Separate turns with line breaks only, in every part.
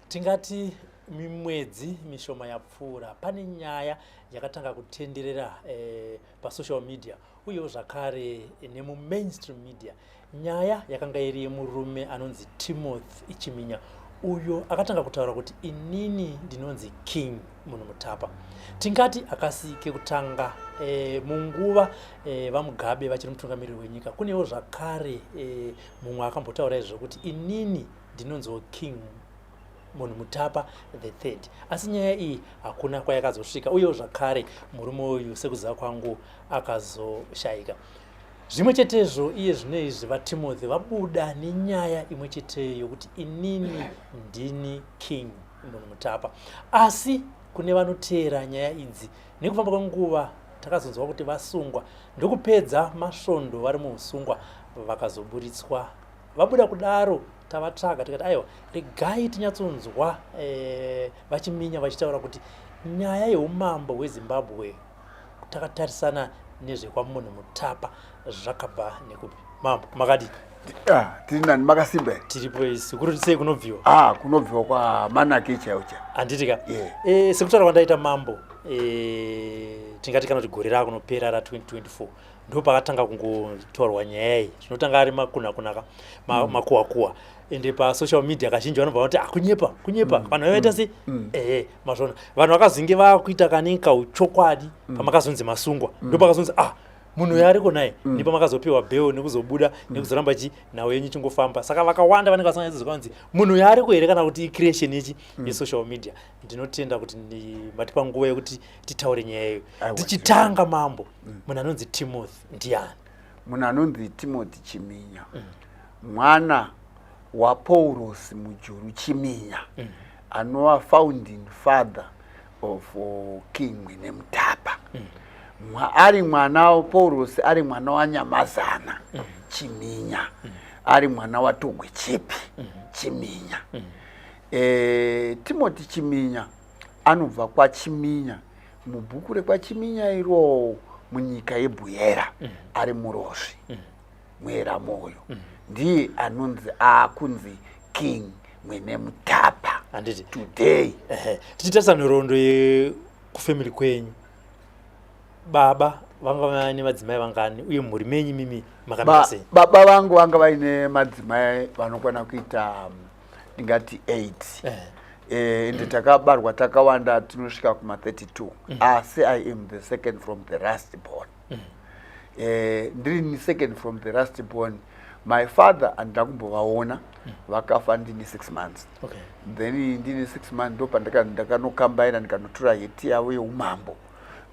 Tingati mimwedzi mishoma yapfuura pane nyaya yakatanga kutenderera pasocial media uyewo zvakare nemumainstream media. Nyaya yakanga iri yemurume anonzi Timothy Chiminya uyo akatanga kutaura kuti inini ndinonzi King Munhumutapa. Tingati akasi kekutanga munguva vaMugabe vachiri mutungamiriri wenyika. Kunewo zvakare mumwe akambotaura izvo kuti inini ndinonziwo King Munhumutapa the third. Asi nyaya iyi hakuna kwayakazosvika, uyewo zvakare murume uyu sekuziva kwangu akazoshaika. Zvimwe chetezvo iye zvino izvi vaTimothy vabuda nenyaya imwe cheteyo yokuti inini ndini King Munhumutapa. Asi kune vanoteera nyaya idzi, nekufamba kwenguva takazonzwa kuti vasungwa ndokupedza masvondo vari muusungwa vakazoburitswa. Vabuda kudaro tavatsvaga tikati aiwa regai tinyatsonzwa VaChiminya vachitaura kuti nyaya yeumambo hweZimbabwe takatarisana nezvekwaMunhumutapa zvakabva nekupi. Mambo makadii?
Tiri nani, makasimba here?
Tiripo isu. Kuri sei kunobviwa?
Kunobviwa kwamanake chaiwo chaiwo.
Handiti ka?
Yeah.
Sekutaura kwandaita mambo, tingati kana kuti gore rakunopera ra 2024 ndo pakatanga kungotaurwa nyaya iyi. Zvinotanga ari makunakuna makuwakuwa. Ende pasocial media kazhinji vanobva vati kunyepa, kunyepa. Vanhu vaivaita sei? Mazvona. Vanhu vakazinge vakuita kanenge kauchokwadi pamakazonzi masungwa. Ndo pakazonzi munhu uyu ariko naye. Ndipo makazopiwa bail nekuzobuda, nekuzoramba chi nhau yenyu ichingofamba. Saka vakawanda vanenge vasinganyatsoziva kunzi munhu uyu ariko here kana kuti icreation yechi yesocial media. Ndinotenda kuti matipa nguva yekuti titaure nyaya iyoyo.
Aiwa,
Tichitanga mambo, munhu anonzi Timothy ndiani?
Munhu anonzi Timothy Chiminya, mwana waPaulos Mujuru Chiminya, anova founding father of King Mwenemutapa. Ari mwana waPaulos, ari mwana waNyamazana Chiminya, ari mwana waTogwe Chipi Chiminya. Timothy Chiminya anobva kwaChiminya, mubhuku rekwaChiminya iro munyika yeBuyera, ari Murozvi, Mwera Moyo. Ndiye anonzi akunzi King Mwenemutapa.
Handiti.
Today.
Tichitarisa nhoroondo yekufamily kwenyu, baba vanga vaine madzimai vangani uye mhuri menyu mimi makamira sei?
Baba vangu vanga vaine madzimai vanokwana kuita ndingati 8. Ende takabarwa takawanda, tinosvika kuma 32. Asi I am the second from the last born. Ndiri second from the last born. My father handina kumbovaona, vakafa ndine 6 months. Then ndine 6 months ndo pandakanokambaira ndikanotora heti yavo yeumambo.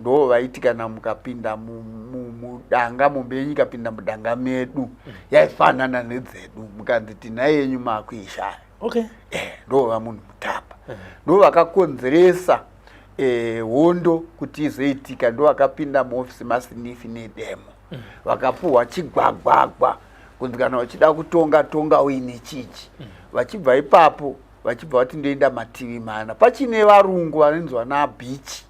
Ndo vaiti kana mukapinda mudanga, mombe yenyu ikapinda mudanga medu yaifanana nedzedu, mukanzi tinai yenyu makuishaya. Ndo va Munhumutapa. Ndo vakakonzeresa hondo kuti izoitika, ndo vakapinda muofisi maSinifi nedemo. Vakapuhwa chigwagwagwa kunzi kana uchida kutonga tonga uine chichi. Vachibva ipapo vachibva vati ndoenda mativi mana. Pachine varungu vanonzi vana Beach.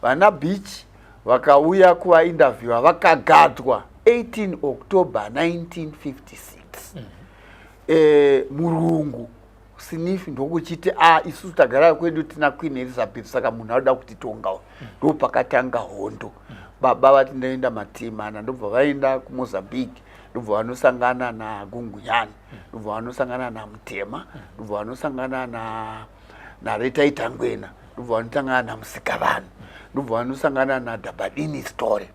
Vana Beach vakauya kuva interviewer, vakagadzwa 18 October 1956. Murungu Sinifi ndokuchiti isusu tagara kwedu tina Queen Elizabeth, saka munhu anoda kutitonga. Ndo pakatanga hondo. Baba vati ndaenda mativi mana, ndobva vaenda kuMozambique, ndobva vanosangana naGungunyani, ndobva vanosangana naMutema, ndobva vanosangana naRetai Tangwena, ndobva vanosangana naMusikavanhu, ndobva vanosangana naDhabadini Story.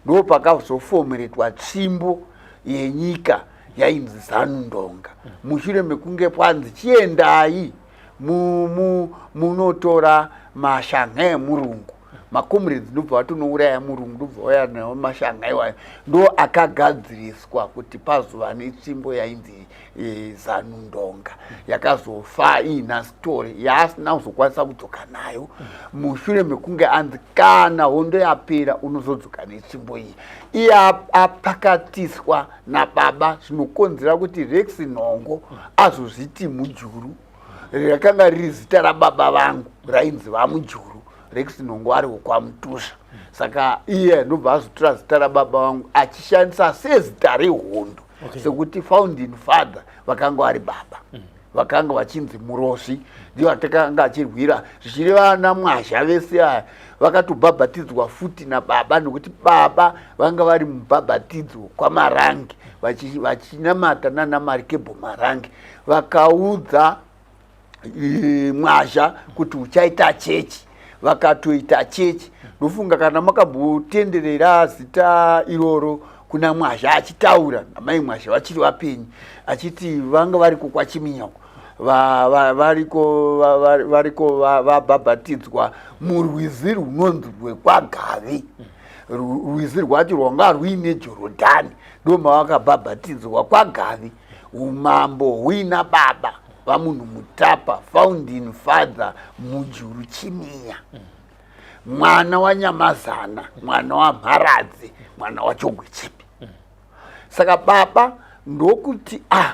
Ndo pakazofomeretwa tsvimbo yenyika yainzi Zanu Ndonga, mushure mekunge kwanzi chiendai munotora mashange emurungu. Macomrades ndobva vatonouraya murungu, ndobva vauya nawo mashanga iwayo, ndo akagadziriswa kuti pazova netsvimbo yainzi Zanu Ndonga, yakazofa iina story yaasina kuzokwanisa kudzoka nayo mushure mekunge anzi kana hondo yapera unozodzoka netsvimbo iyi. Iye apakatiswa nababa, zvinokonzera kuti Rex Nhongo azozviti Mujuru. Rakanga riri zita rababa vangu rainzi vaMujuru Rex Nhongo, ari wokwaMutusha. Saka iye ndobva azotora zita rababa vangu achishandisa sezita rehondo, sekuti founding father vakanga vari baba, vakanga vachinzi Murosvi, ndivo atakanga achirwira, zvichireva ana Mwazha vese aya vakatobhabhatidzwa futi nababa, nekuti baba vanga vari mubhabhatidzo kwaMarange vachinamata nana Marikebho Marange. Vakaudza Mwazha kuti uchaita chechi, vakatoita chechi. Ndofunga kana makambotenderera zita iroro kuna Mwazha achitaura namai Mwazha vachiri vapenyu, achiti vanga variko kwaChiminyako, variko variko vabhabhatidzwa murwizi runonzi rwekwaGavi. Rwizi rwacho rwanga rwuine Jorodhani, ndo mavakabhabhatidzwa kwaGavi, umambo huina baba vaMunhu Mutapa, founding father Mujuru Chiminya, mwana waNyamazana, mwana waMharadzi, mwana waChogwechipi. Saka baba ndokuti, ah,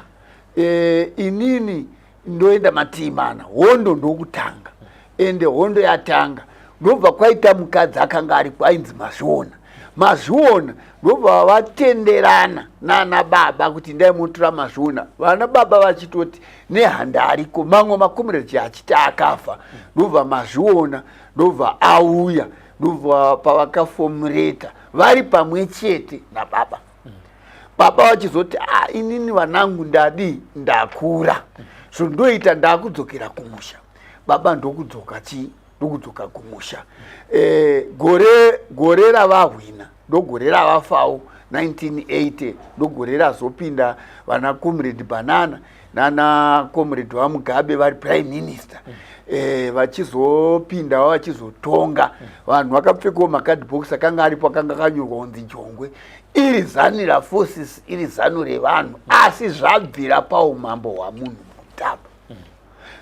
inini ndoenda matiimana. Hondo ndokutanga, ende hondo yatanga, ndobva kwaita mukadzi akanga aripo ainzi Mazviona. Mazviona ndobva vatenderana nana baba kuti ndaimutora Mazviona, vana baba vachitoti nehanda ariko, mamwe makomureji achiti akafa. Ndobva Mazviona ndobva auya, ndobva pavakafomureta vari pamwe chete nababa. Baba vachizoti, ah, inini vanangu ndadi ndakura, so ndoita ndakudzokera kumusha. Baba ndokudzoka chii, ndokudzoka kumusha. Gore ravahwina ndogore ravafawo, 1980, ndogore razopinda vana Comrade Banana nana Comrade vaMugabe vari prime minister. Vachizopindawo vachizotonga, vanhu vakapfekawo macardbox akanga aripo akanga akanyorwa kunzi Jongwe iri zanira forces, iri zano revanhu, asi zvabvira paumambo hwaMunhu Mutapa,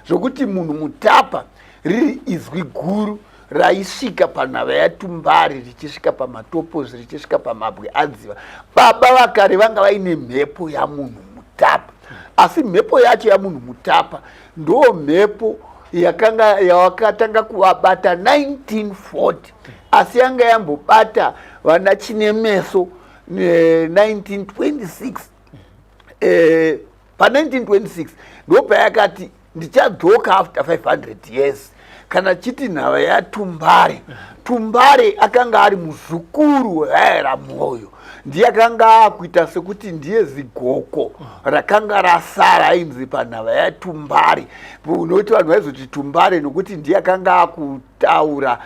zvokuti Munhu Mutapa riri izwi guru raisvika panhava yaTumbari, richisvika paMatopozi, richisvika pamabwe adziva. Baba vakare vanga vaine mhepo yaMunhu Mutapa, asi mhepo yacho yaMunhu Mutapa ndo mhepo yakanga yawakatanga kuvabata 1940, asi yanga yambobata vana Chinemeso 1926. Pa1926 ndopayakati ndichadzoka after 500 years. Kana chiti nhava yaTumbare, Tumbare akanga ari muzukuru wevaera Mwoyo, ndiye akanga akuita sekuti ndiye zigoko rakanga rasara ainzi panhava yaTumbare, nokuti vanhu vaizoti Tumbare nokuti ndiye akanga akutaura,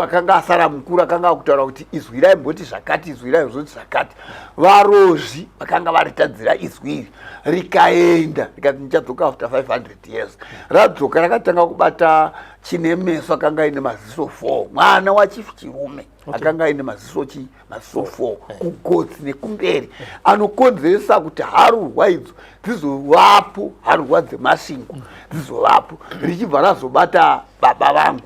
akanga asara mukuru, akanga akutaura kuti izwi raimboti zvakati, izwi raizoti zvakati. Varozvi vakanga varitadzira izwi iri, rikaenda rikati ndichadzoka after 500 years. Radzoka, rakatanga kubata Chinemeso akanga aine maziso 4, mwana waChief Chirume, akanga aine maziso chi maziso 4 kugotsi nekumberi, anokonzeresa kuti harurwa idzo dzizovapo, harurwa dzeMasvingo dzizovapo. Richibva razobata baba vangu.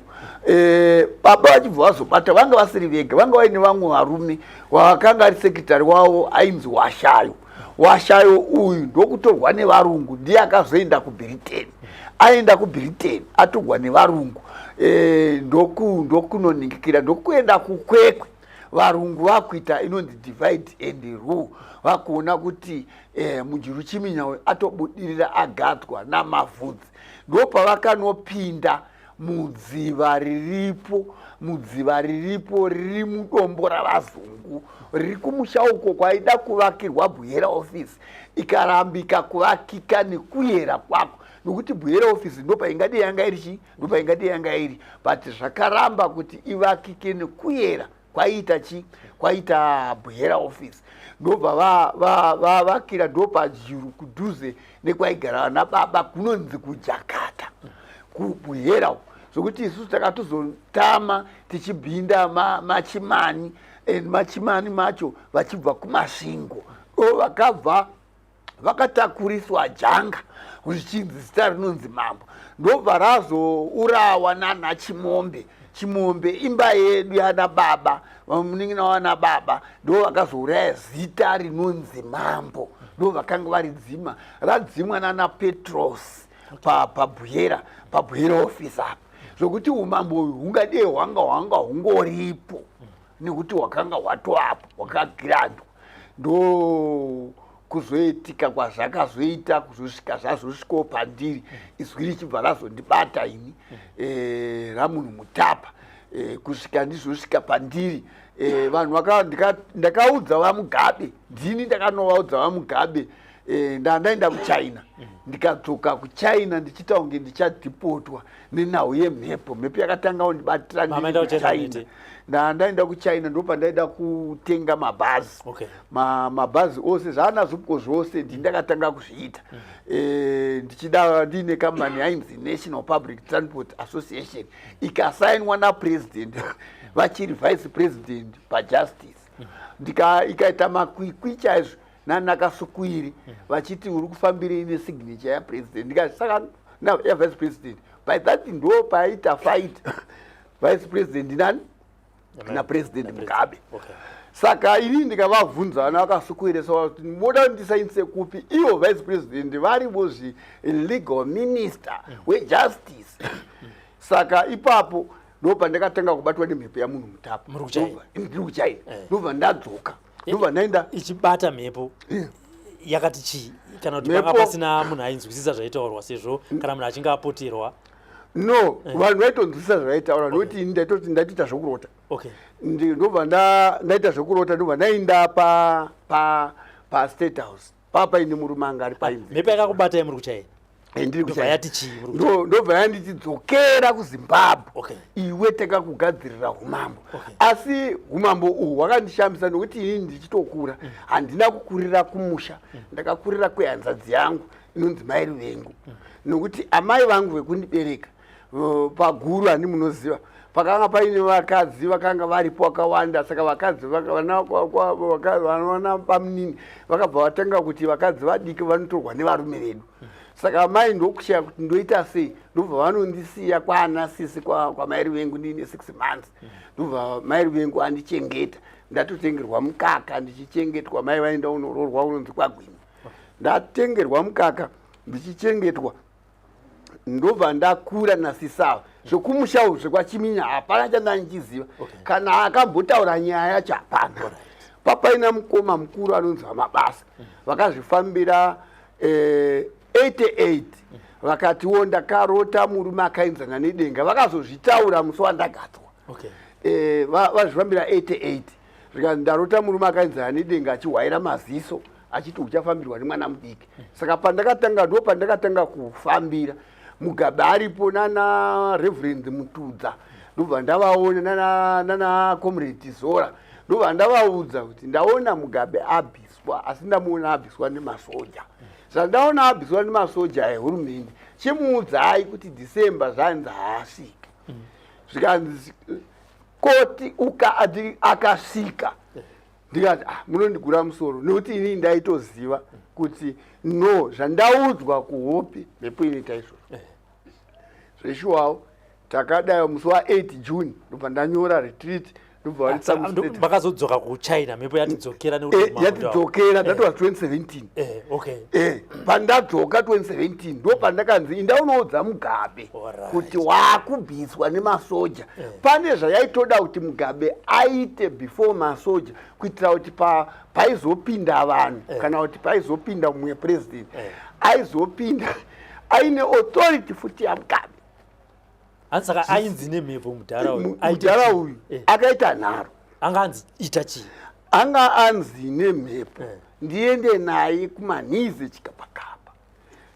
Baba vachibva vazobata, vanga vasiri vega, vanga vaine vamwe varume vakanga ari sekretary wavo ainzi Washayo. Washayo uyu ndokutorwa nevarungu, ndiye akazoenda kuBritain. Aenda kuBritain atorwa nevarungu, ndokunoningikira, ndokuenda kuKwekwe. Varungu vakuita inonzi divide and rule, vakuona kuti Mujuru Chiminya uyu atobudirira, agadzwa naMavhudzi. Ndopavakanopinda mudziva riripo, mudziva riripo riri mudombo ravazungu riri kumusha uko kwaida kuvakirwa Buhera office, ikarambika kuvakika nekuyera kwako, nokuti Buhera office ndopaingadii yanga iri chii, ndopaingadii yanga iri, but zvakaramba kuti ivakike nekuyera kwaita chi kwaita Buhera office. Ndobva vavakira ndopajuru kudhuze nekwaigara vana baba, kunonzi kuJakata, kuBuhera. Zvokuti isusu takatozotama tichibhinda machimani and machimani macho vachibva kuMasvingo, o vakabva vakatakuriswa janga zvichinzi zita rinonzi mambo, ndobva razourawa nana Chimombe. Chimombe imba yedu yana baba, munin'ina wana baba, ndo vakazouraya zita rinonzi mambo, ndo vakanga varidzima, radzimwa nana Petros paBuhera, paBuhera office apa. Zvokuti umambo uyu hungadei hwanga hungoripo nekuti hwakanga hwatoapo, hwakagirandwa. Ndo kuzoitika kwazvakazoita kuzosvika zvazosvikawo pandiri, izwi richibva razondibata ini ramunhu mutapa, kusvika ndizosvika pandiri. Vanhu ndakaudza vaMugabe, ndini ndakanovaudza vaMugabe. Ndandaenda kuChina, ndikadzoka kuChina ndichiita kunge ndichadhipotwa nenhau yemhepo. Mhepo yakatanga kundibatira
Mamaenda kuChina?
Kuchina.
Mete?
Ndandaenda kuChina, ndo pandaida kutenga mabhazi. Mabhazi ose zvaanazupko zvose ndini ndakatanga kuzviita. Ndichida ndiine kambani yainzi National Public Transport Association, ikasainwa napresident vachiri vice president pajustice. Ikaita makwikwi chaizvo nanakasukwiri vachiti uri kufambirei nesignature yapresident. Ndikati saka yavice president. By that ndo paaita fight vice president nani napresident Mugabe. Saka ini ndikavabvunza vana vakasukwiresa kuti moda kuti ndisainise kupi, ivo vice president varivozvi legal minister wejustice. Saka ipapo ndo pandakatanga kubatwa nemhepo yamunhu mutapa.
Muri kuChina?
Ndiri kuChina. Ndobva ndadzoka, ndobva ndaenda.
Ichibata mhepo yakati chii, kana kuti panga pasina munhu ainzwisisa zvaitaurwa, sezvo kana munhu achinge apoterwa?
No, vanhu vaitonzwisisa zvaitaura nokuti ini ndaitoti ndaitoita zvokurota. Ndobva ndaita zvokurota, ndobva ndaenda pa pa pa State House, papaine murume anga ari painzi.
Mhepo yakakubatai muri kuChina?
Ndiri
Ndobva
kuChina.
yati chii muri kuChina?
Ndobva yanditi dzokera kuZimbabwe. Iwe takakugadzirira umambo. Asi umambo uhu hwakandishamisa nokuti inini ndichitokura handina kukurira kumusha, ndakakurira kwehanzadzi yangu inonzi Mai Ruvengu, nokuti amai vangu vekundibereka paguru handi munoziva pakanga paine vakadzi vakanga varipo vakawanda. Saka vakadzi vana pamunini vakabva vatanga kuti vakadzi vadiki vanotorwa nevarume vedu. Saka amai ndokushaya kuti ndoita sei, ndobva vanondisiya kwaana sisi kwamai Ruvengu ndiine 6 months. Ndobva mai Ruvengu andichengeta, ndatotengerwa mukaka ndichichengetwa. Mai vaenda unoroorwa unonzi kwaGwini, ndatengerwa mukaka ndichichengetwa. Ndobva ndakura nasisava zvokumusha uku zvekwaChiminya hapana chandandichiziva. Kana akambotaura nyaya yacho hapana. Papaina mukoma mukuru anonzi VaMabasa, vakazvifambira 88, vakatiwo ndakarota murume akaenzana nedenga. Vakazozvitaura musi wandagadzwa. Vazvifambira 88, zvikanzi ndarota murume akaenzana nedenga achihwaira maziso achiti uchafambirwa nemwana mudiki. Saka pandakatanga, ndo pandakatanga kufambira Mugabe aripo nana Reverend Mutudza. Ndobva ndavaona nana Comrade Zora, ndobva ndavaudza kuti ndaona Mugabe abviswa, asi ndamuona abviswa nemasoja. Zvandaona abviswa nemasoja ehurumende, chimuudzai kuti December zvanzi haasviki. Zvikanzi koti uka akasvika, ndikati, "Ah, munondigura musoro," nekuti inini ndaitoziva kuti no, zvandaudzwa kuhope mhepo inoita izvozvo. Zveshuwawo takadai musi wa8 June, ndobva ndanyora retreat, ndobva
varisa muState. Makazodzoka kuChina mhepo yatidzokera nekuti umambo
Yatidzokera, that was 2017. Pandadzoka 2017 ndo pandakanzi inda unoudza Mugabe kuti waakubviswa nemasoja. Pane zvayaitoda kuti Mugabe aite before masoja, kuitira kuti paizopinda vanhu kana kuti paizopinda mumwe president aizopinda aine authority futi yaMugabe.
Hanzi saka ainzi nemhepo mudhara uyu aite
Mudhara
chii?
uyu akaita nharo.
Anga anzi ita chii?
Anga anzi nemhepo ndiende naye kuManhize Chikapakapa.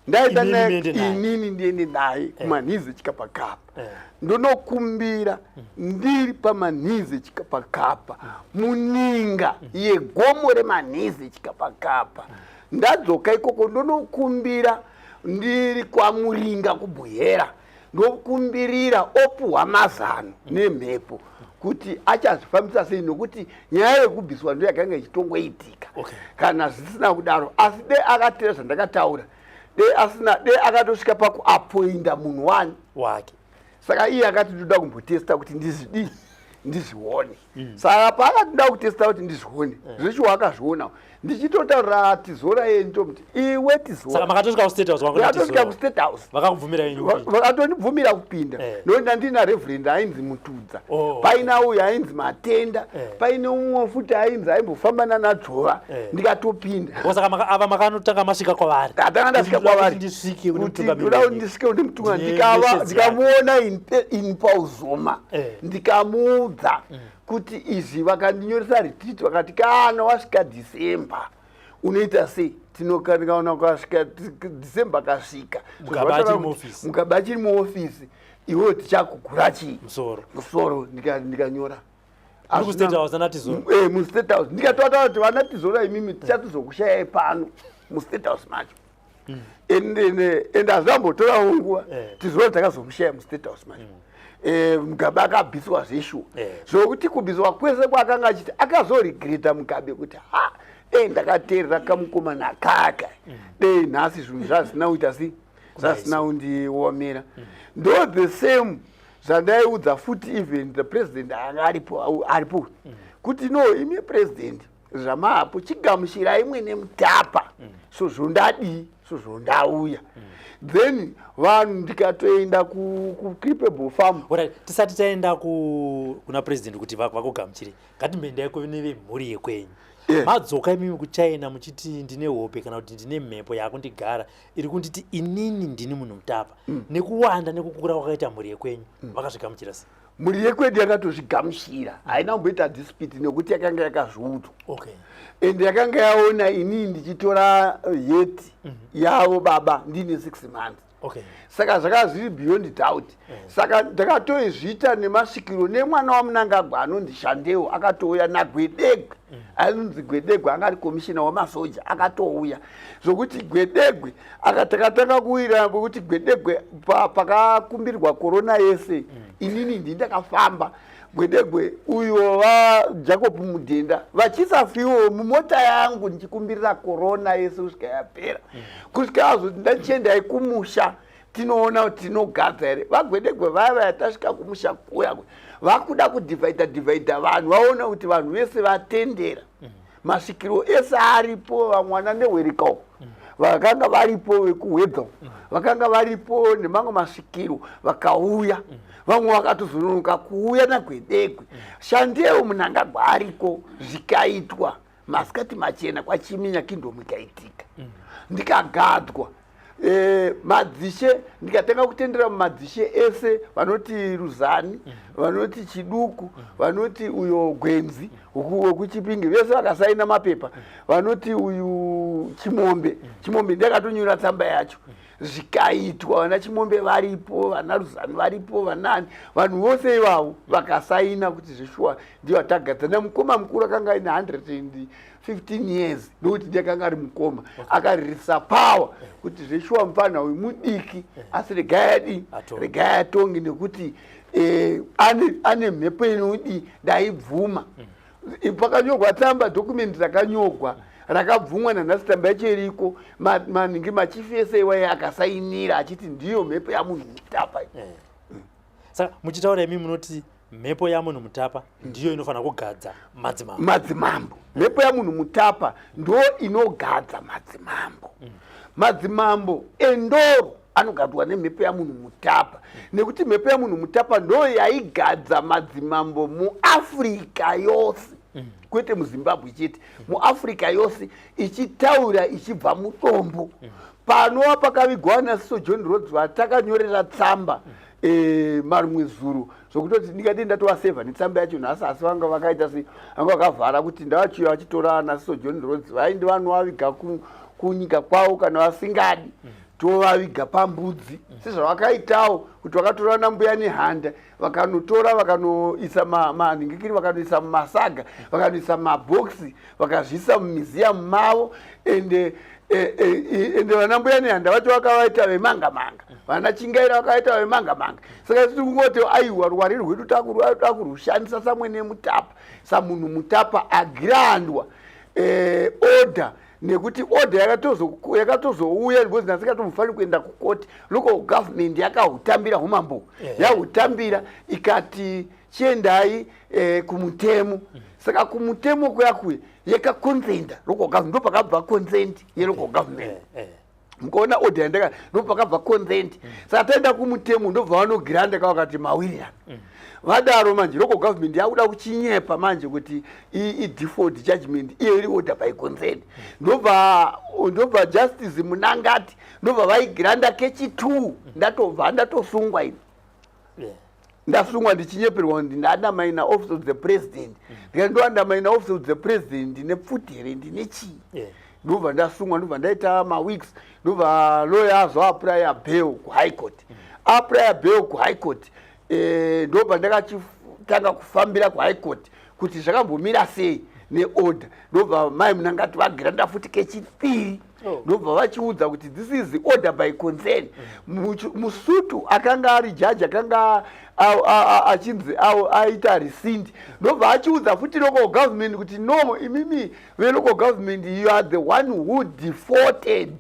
Ndaenda
Inini
naye
muende naye?
Inini ndiende naye kuManhize Chikapakapa, ndonokumbira ndiri paManhize Chikapakapa, muninga yegomo reManhize Chikapakapa. Ndadzoka ikoko, ndonokumbira ndiri kwaMuringa kuBuhera. Ndokumbirira opuhwa mazano nemhepo kuti achazvifambisa sei, nokuti nyaya yekubviswa ndo yakanga ichitongoitika. Kana zvisina kudaro, asi dei akatera zvandakataura, dei asina, dei akatosvika pakuapoinda munhu wani
wake.
Saka iye akati, ndoda kumbotesta kuti ndizvidii, ndizvione. Saka paakati ndoda kutesta kuti ndizvione, zvechiwo akazviona. Ndichitotaurira Tizora iye, nditomuti, iwe Tizora.
Saka makatosvika kuState House?
Ndakatosvika kuState House.
Vakakubvumira
yenyu kupinda? Vakatondibvumira kupinda. Nokuti ndandina reverend ainzi Mutudza. Paina uyu ainzi Matenda. Paine umwe futi ainzi aimbofamba nanaDzvova. Ndikatopinda.
Saka ava makanotanga masvika kwavari?
Ndatanga ndasvika kwavari.
Ndisvike kune
kuti ndoda kuti ndisvike kune mutunga. Ndikava ndikamuona in pauzoma. Ndikamuudza kuti izvi, vakandinyoresa retreat, vakati kana wasvika December unoita sei? Tinokandikaona ukasvika December, kasvika.
Mugabe achiri muofisi.
Mugabe achiri muofisi, iwewe tichakugura chii?
Musoro.
Musoro. Ndikanyora.
Muri kuState House anaTizora?
MuState House. Ndikatotaura kuti vana Tizora, imimi tichatozokushayai pano muState House macho. And hazvambotorawo nguva. Tizora takazomushaya muState House macho. Mugabe akabviswa zveshuwa. Zvokuti kubviswa kwese kwaakanga achiti, akazoregreta Mugabe kuti, ha, dei ndakateerera kamukomana kaka, dei nhasi zvinhu zvazvisina kuita sei, zvasina kundiomera. Ndo the same zvandaiudza futi even the president anga aripo, aripo, kuti no, imi president, zvamapo chigamuchirai mwene mutapa. So zvondadii, so zvondauya, then vanhu ndikatoenda kuCripple Farm.
Alright, tisati taenda kuna president kuti vakugamuchire, ngatimboendai kune vemhuri yekwenyu. Madzoka imimi kuChina muchiti ndine hope kana kuti ndine mhepo yakundigara iri kunditi inini ndini munhu mutapa, nekuwanda nekukura kwakaita mhuri yekwenyu, vakazvigamuchira sei?
Mhuri yekwedu yakatozvigamuchira, haina kumboita dispute nekuti yakanga yakazviudzwa. And yakanga yaona inini ndichitora hat yavo baba ndine 6 months. Saka zvaka zviri beyond doubt. Saka ndakatoizviita nemasvikiro nemwana waMunangagwa anonzi Shandewo akatouya, naGwedegwe anonzi Gwedegwe, anga ari komishina wemasoja, akatouya. Zvokuti Gwedegwe takatanga kuwira kuti Gwedegwe pakakumbirwa korona yese, inini ndi ndakafamba, Gwedegwe uyo vaJacob Mudhenda vachisafiwo mumota yangu ndichikumbirira korona yese kusvika yapera, kusvika azoti ndachiendai kumusha tinoona kuti tinogadza here. VaGwedegwe vaya vaya tasvika kumusha kuya, vakuda kudhivhaidha dhivhaidha vanhu, vaona kuti vanhu vese vatendera masvikiro ese aripo, vamwana nehwerika uko vakanga varipo, vekuhwedza uko vakanga varipo, nemamwe masvikiro vakauya, vamwe vakatozononoka kuuya naGwedegwe. Shandewo Munangagwa ariko, zvikaitwa masikati machena kwaChiminya, kingdom ikaitika, ndikagadzwa. Madzishe ndikatanga kutendera mumadzishe ese, vanoti Ruzani, vanoti Chiduku, vanoti uyo Gwenzi wekuChipingi, vese vakasaina mapepa, vanoti uyu Chimombe. Chimombe ndakatonyora tsamba yacho, zvikaitwa, vana Chimombe varipo, vana Ruzani varipo, vanani, vanhu vose ivavo vakasaina kuti zveshuwa ndiyo atagadza. Namukoma mukuru akanga aine 115 years, nokuti ndiye akanga ari mukoma akaririsa power kuti zveshuwa mufana uyu mudiki, asi regai adi regai atonge nekuti ane mhepo inodi. Ndaibvuma. Pakanyorwa tsamba, document rakanyorwa rakabvumwa nanhasi, tsamba yacho iriko, maningi machifi ese iwaye akasainira achiti ndiyo mhepo yamunhu mutapa.
Saka muchitaura imi munoti mhepo yamunhu mutapa ndiyo inofanira kugadza madzimambo?
Madzimambo, mhepo yamunhu mutapa ndo inogadza madzimambo. Madzimambo endoro anogadzwa nemhepo yamunhu mutapa, nekuti mhepo yamunhu mutapa ndo yaigadza madzimambo muAfrica yose, kwete muZimbabwe chete, muAfrica yose, ichitaura ichibva mudombo panova pakavigwa naSir John Rhodes vatakanyorera tsamba marumwe zuro, zvokutoti ndingati ndatovasevha netsamba yacho nhasi, asi vanga vakaita se vanga vakavhara kuti ndavachiuya vachitora naSir John Rhodes vaindi vanovaviga kunyika kwavo kana vasingadi. Tovaviga pambudzi sezvavakaitawo kuti vakatora nambuya nehanda, vakanotora, vakanoisa manhingikiri, vakanoisa mumasaga, vakanoisa mumabhokisi, vakazviisa mumuseum mavo. Ende vana mbuya nehanda vacho vakavaita vemanga manga, vana Chingaira vakaita vemanga manga. Saka isu kungoti aiwa, rwari rwedu takurushandisa samwene mutapa, samunhu mutapa agrandwa order, nekuti order yakatozouya because ndasingatomufaniri kuenda kukoti. Local government yakahutambira umambo, yahutambira ikati chiendai kumutemo. Saka kumutemo kuya kuya yakaconsenta local government, ndo pakabva consent yelocal government. Mukaona order yandaka, ndo pakabva consent. Saka taenda kumutemo, ndobva vanogranda ka vakati mawirirano. Vadaro manje local government yakuda kuchinyepa manje kuti i-default judgment iyo iri order by consent. Ndobva Justice Munangati ndobva vaigranda kechi2. Ndatobva ndatosungwa ini. Ndasungwa ndichinyeperwa kuti ndaundermine Office of the President. Ndikati ndoundermine Office of the President ndine pfuti here, ndine chii? Ndobva ndasungwa, ndobva ndaita maweeks, ndobva lawyer azoapplya bail kuHigh Court. Applya bail kuHigh Court, ndobva ndakachitanga kufambira kuHigh Court kuti zvakambomira sei neorder. Ndobva mai Munangati vagranda futi kechipiri. Ndobva vachiudza kuti this is the order by consent. Musutu akanga ari jaji akanga achinzi aita rescind, ndobva achiudza futi local government kuti no, imimi velocal government, you are the one who defaulted,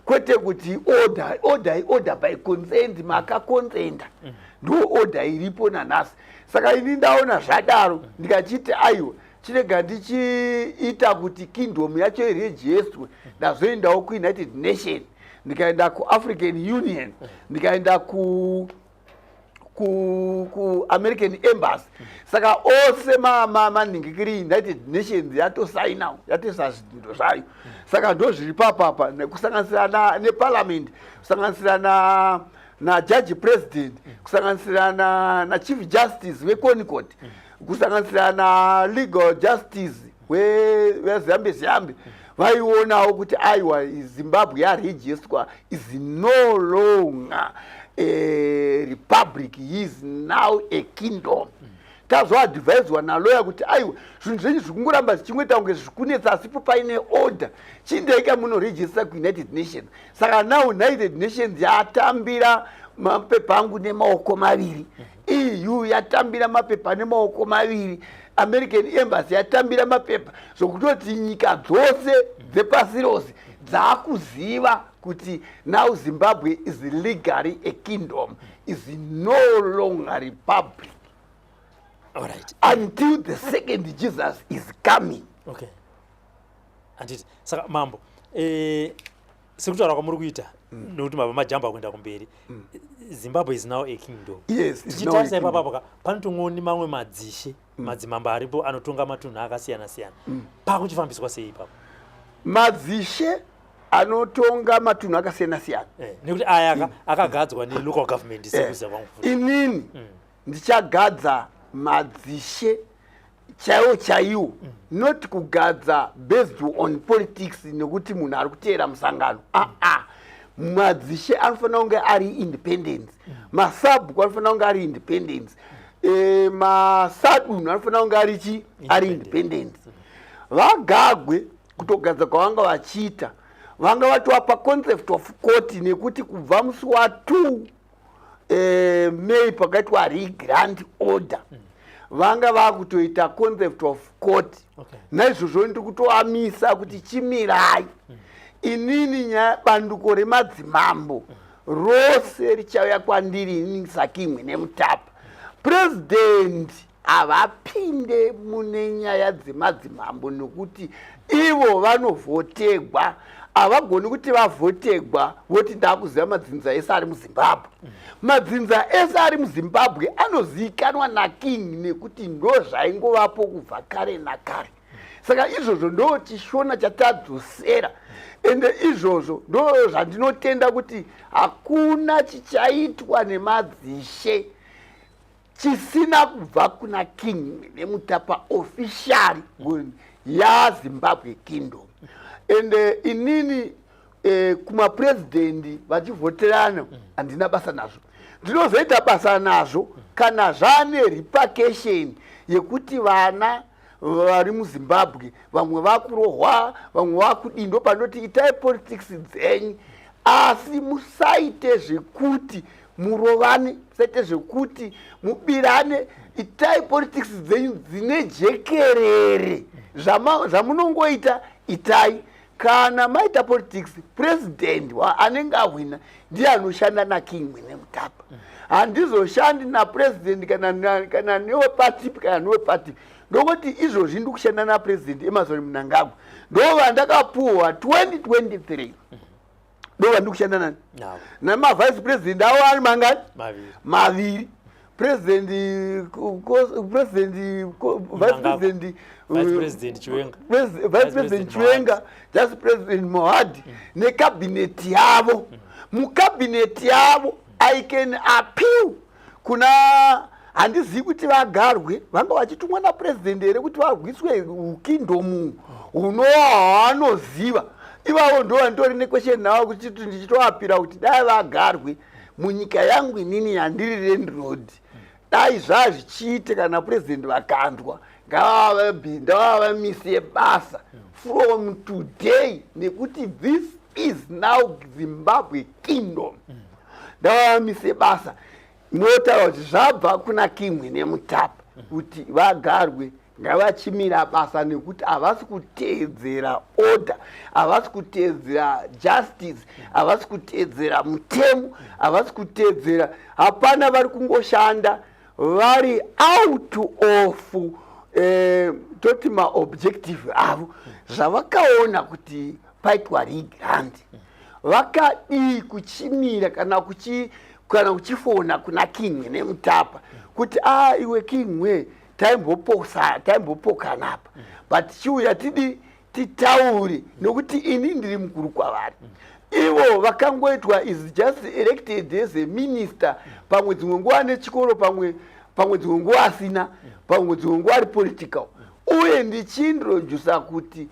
kwete kuti order, order, order by consent. Makaconsenta, ndo order iripo nanhasi. Saka ini ndaona zvadaro, ndikachiti aiwa, chirega ndichiita kuti kingdom yacho iregisterwe. Ndazoendawo kuUnited Nation, ndikaenda kuAfrican Union, ndikaenda ku kuAmerican Embassy. Saka ose manhingikiri, United Nations yatosainawo, yatoisa zvidhindo zvayo. Saka ndo zviri papapa, kusanganisira neparliament, kusanganisira naJudge President, kusanganisira naChief Justice weConcourt, kusanganisira nalegal justice weZiyambi Ziyambi, vaionawo kuti aiwa, Zimbabwe yaregisterwa, is no longer a republic, is now a kingdom. Tazoadviswa naloya kuti aiwa, zvinhu zvenyu zviri kungoramba zvichingoita kunge zviri kunetsa, asipo paine order, chindeika munoregister kuUnited Nations. Saka now United Nations yatambira mapepa angu nemaoko maviri, EU yatambira mapepa nemaoko maviri, American Embassy yatambira mapepa, zvokutoti nyika dzose dzepasi rose dzaakuziva kuti now Zimbabwe is legally a kingdom, is no longer republic until the second Jesus is coming.
Okay, handiti. Saka mambo, sekutaura kwamuri kuita, nekuti mabva majamba kuenda kumberi, Zimbabwe is now a kingdom.
Yes.
Tichitarisa ipapapo ka, panotongooni mamwe madzishe, madzimambo aripo anotonga matunhu akasiyana siyana. Pakuchifambiswa sei ipapo?
Madzishe anotonga matunhu akasiyana siyana,
Nekuti aya akagadzwa nelocal government, sekuziva kwangu futi.
Inini ndichagadza madzishe chaiwo chaiwo, not kugadza based on politics, nekuti munhu ari kuteera musangano. Aa, madzishe anofanira kunge ari independence, masabhuku anofanira kunge ari independence, masadunhu anofanira kunge ari chi ari independence. Vagagwe kutogadza kwavanga vachiita, vanga vatovapa concept of court, nekuti kubva musi wa2 May pakaitwa regrant order, vanga vakutoita concept of court. Naizvozvo ndiri kutoamisa kuti chimirai. Inini nyaya banduko remadzimambo rose richauya kwandiri inini saKing Mwenemutapa. President havapinde mune nyaya dzemadzimambo, nokuti ivo vanovhotegwa. Havagoni kuti vavhotegwa voti ndakuziva madzinza ese ari muZimbabwe. Madzinza ese ari muZimbabwe anozivikanwa naking, nekuti ndo zvaingovapo kubva kare nakare. Saka izvozvo ndo chishona chatadzosera, ende izvozvo ndo zvandinotenda kuti hakuna chichaitwa nemadzishe chisina kubva kuna King Nemutapa officially yaZimbabwe kingdom. Ende inini Kumapurezidendi vachivhoterana, handina basa nazvo. Ndinozoita basa nazvo kana zvane repercussion yekuti vana vari muZimbabwe vamwe vakurohwa, vamwe vakudii. Ndo panoti itai politics dzenyu, asi musaite zvekuti murovane, musaite zvekuti mubirane. Itai politics dzenyu dzine jekerere. Zvamunongoita itai. Kana maita politics, president anenge ahwina ndiye anoshanda naKing Mwenemutapa. Handizoshandi napresident kana newepatipi, kana newepatipi, ndokuti izvozvi ndi kushanda naPresident Emmerson Mnangagwa. Ndo vandakapuhwa 2023, ndo vandiri kushanda nani namavice president avo ari mangani?
Maviri.
Maviri. President, vice president.
Vice President Chiwenga.
Vice President Chiwenga, just President Mohadi nekabhineti yavo. Mukabhineti yavo, I can appeal kuna, handizivi kuti vagarwe vanga vachitumwa napurezidendi here kuti varwiswe ukingdom hunova hwaanoziva ivavo. Ndo vanditori nequestion navo, kuti ndichitoapira kuti dai vagarwe munyika yangu inini yandiri landlord, dai zvazvichiite kana purezidendi vakandwa, ngavavamise basa from today, nekuti this is now Zimbabwe kingdom. Ndavavamise basa. Motaura kuti zvabva kuna King Mwenemutapa kuti vagarwe ngavachimira basa, nekuti havasi kuteedzera order, havasi kuteedzera justice, havasi kuteedzera mutemo, havasi kuteedzera hapana. Vari kungoshanda vari out of toti maobjective avo. Zvavakaona kuti paitwa regrant, vakadii kuchimira kana kuchifona kuna King Mwenemutapa kuti, "A ah, iwe King we, taimboposa, taimbopokana apa, but chiuya tidi titaure, nokuti ini ndiri mukuru kwavari." Ivo vakangoitwa is just elected as a minister, pamwe dzimwe nguva nechikoro, pamwe dzimwe nguva asina, pamwe dzimwe nguva ari political. Uye ndichiintrodusa kuti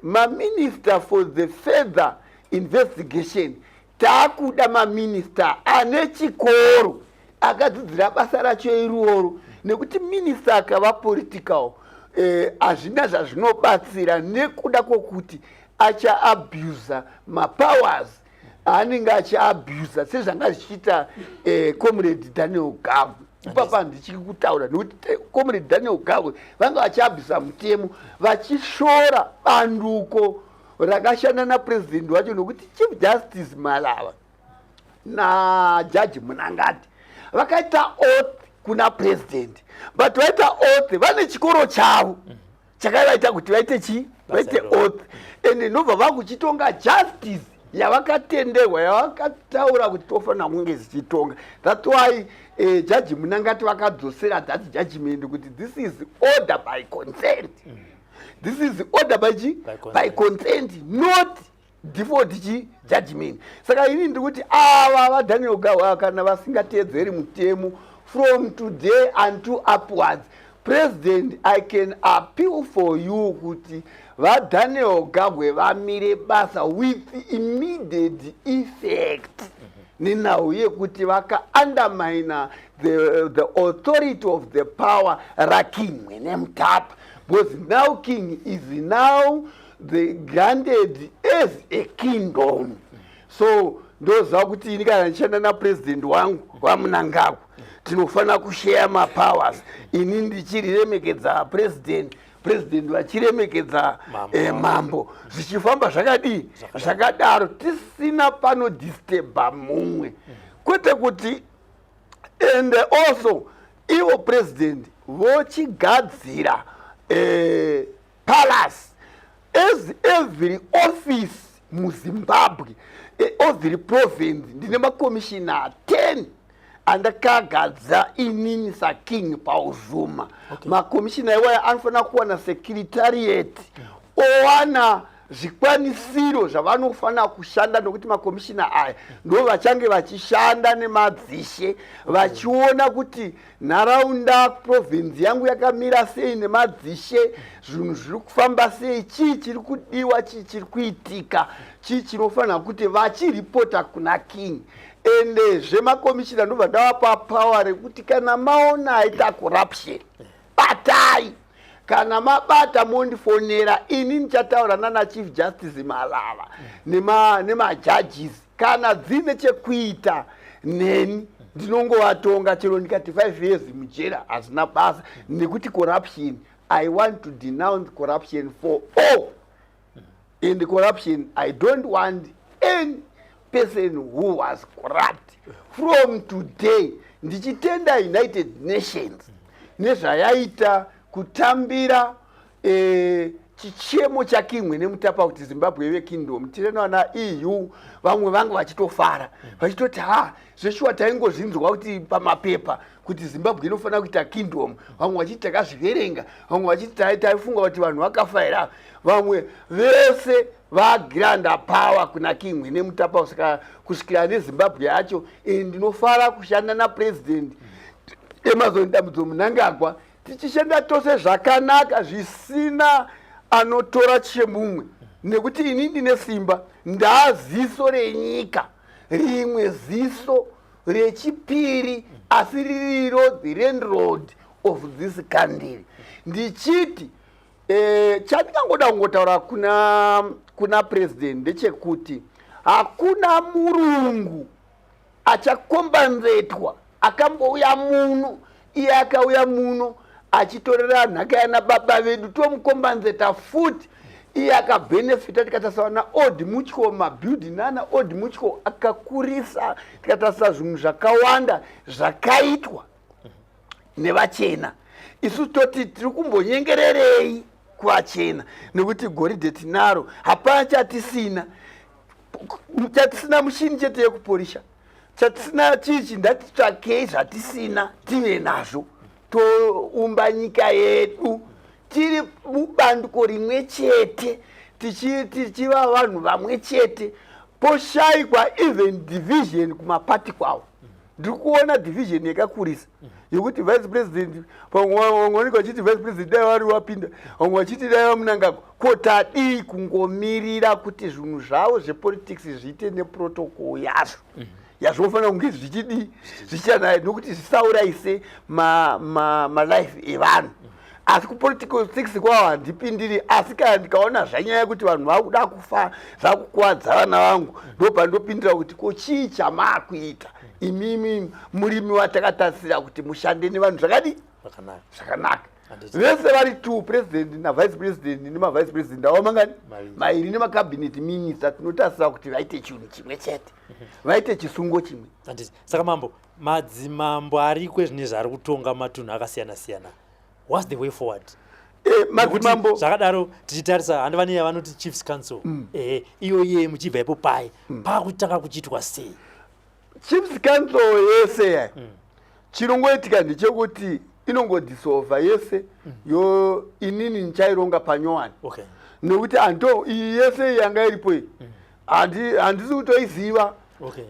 maminister for the further investigation, taakuda maminista ane chikoro, akadzidzira basa racho iroro, nekuti minista akava political hazvina zvazvinobatsira, nekuda kwokuti achaabusa mapowers aanenge achiabusa, sezvanga zvichiita Comrade Daniel Garwe. Ipapa ndichiri kutaura nekuti Comrade Daniel Garwe vanga vachiabusa mutemo, vachishora banduko rakashanda napurezidendi wacho, nokuti Chief Justice Malava naJaji Munangati vakaita oath kuna president, but vaita oath vane chikoro chavo chakavaita kuti vaite chi vaite oath, and ndobva vakuchitonga justice yavakatenderwa, yavakataura kuti tofanira kunge zichitonga. That's why Jaji Munangati vakadzosera that judgment kuti this is order by consent. This is order by chi by consent, not default chi judgment. Saka ini ndiri kuti ava vaDaniel Garwe, kana vasingateedzeri mutemo, from today unto upwards, President, I can appeal for you kuti vaDaniel Garwe vamire basa with immediate effect, nenhau yekuti vakaundermina the authority of the power raKing Mwenemutapa, because now king is now the granted as a kingdom. So ndoziva kuti ini kana ndichishanda napurezidendi wangu vaMnangagwa, tinofanira kushare mapowers. Ini ndichiriremekedza president, president vachiremekedza mambo, zvichifamba zvakadii, zvakadaro, tisina panodisturba mumwe. Kwete kuti, and also ivo president vochigadzira palace as every office muZimbabwe, every province. Ndine makomishina 10 andakagadza inini saKing paUzuma. Makomishina iwaya anofanira kuwana secretariat, owana. zvikwanisiro zvavanofanira kushanda, nokuti makomishina aya ndo vachange vachishanda nemadzishe, vachiona kuti nharaunda, province yangu yakamira sei nemadzishe, zvinhu zviri kufamba sei, chii chiri kudiwa, chii chiri kuitika, chii chinofanira kuti vachiripota kuna king. Ende zvemakomishina ndobva ndavapa power rekuti kana maona aita corruption, batai. Kana mabata, mondifonera ini, ndichataura nana Chief Justice Malava nemajudges. Kana dzine chekuita neni, ndinongovatonga. Chero ndikati 5 years mujera, hazina basa, nekuti corruption, I want to denounce corruption for all. And corruption, I don't want any person who was corrupt from today. Ndichitenda United Nations nezvayaita kutambira chichemo chaKing Mwenemutapa kuti Zimbabwe ive kingdom. Tine vana EU, vamwe vange vachitofara vachitoti, "Ha, zveshuwa, taingozvinzwa kuti pamapepa kuti Zimbabwe inofanira kuita kingdom." Vamwe vachiti takazviverenga, vamwe vachiti taifunga kuti vanhu vakafa here. Vamwe vese vagranta power kuna King Mwenemutapa. Saka kusvikira neZimbabwe yacho, ndinofara kushanda naPresident Emmerson Dambudzo Mnangagwa, tichishanda tose zvakanaka, zvisina anotora chemumwe, nekuti ini ndine simba, ndaziso renyika, rimwe ziso rechipiri, asi ririro the landlord of this country. Ndichiti chandingangoda kungotaura kuna president ndechekuti hakuna murungu achakombanzetwa akambouya muno. Iye akauya muno achitorera nhaka yana baba vedu, tomukombanzeta futi. Iye akabhenefita. Tikatarisa vana Old Mutual, mabuilding nana Old Mutual akakurisa, tikatarisa zvinhu zvakawanda zvakaitwa nevachena, isu toti tiri kumbonyengererei kuvachena? Nekuti goridhe tinaro, hapana chatisina. Chatisina mushini chete yekuporisha, chatisina chichi. Ndatitsvakei zvatisina, tive nazvo, toumba nyika yedu tiri mubandiko rimwe chete, tichiva vanhu vamwe chete. Poshayikwa even division kumapati kwavo. Ndiri kuona division yakakurisa yekuti vice president, vamwe vanenge vachiti vice president dai vari wapinda, vamwe vachiti dai vaMnangagwa. Ko tadii kungomirira kuti zvinhu zvavo zvepolitics zviite neprotocol yazvo yazvinofanira kunge zvichidii, zvichanayo, nokuti zvisaurayise malife evanhu? Asi kupolitics kwavo handipindiri. Asi kana ndikaona zvanyaya kuti vanhu vakuda kufa, zvakukuvadza vana vangu, ndopandopindira kuti ko chii chamaakuita imimi murimi watakatarisira kuti mushande nevanhu zvakadii?
Zvakanaka.
Zvakanaka.
Handiti.
Vese vari two, president navice president, nemavice president avo mangani?
Maviri.
Mairi, nemacabinet minister, tinotarisira kuti vaite chinhu chimwe chete, vaite chisungo chimwe.
Handiti. Saka mambo, madzimambo ariko ezvinezvi ari kutonga matunhu akasiyana siyana, what's the way forward? Nekuti
Madzimambo
zvakadaro, tichitarisa handi vane yavanoti Chiefs Council, ehe, iyo iye muchibva ipo pai pakutanga kuchiitwa sei?
Chiefs Council yese ya, chinongoitika ndechekuti inongodissolva yese yo. Inini ndichaironga panyowani, nekuti anto iyi yese yanga iripo iyi, handisi kutoiziva.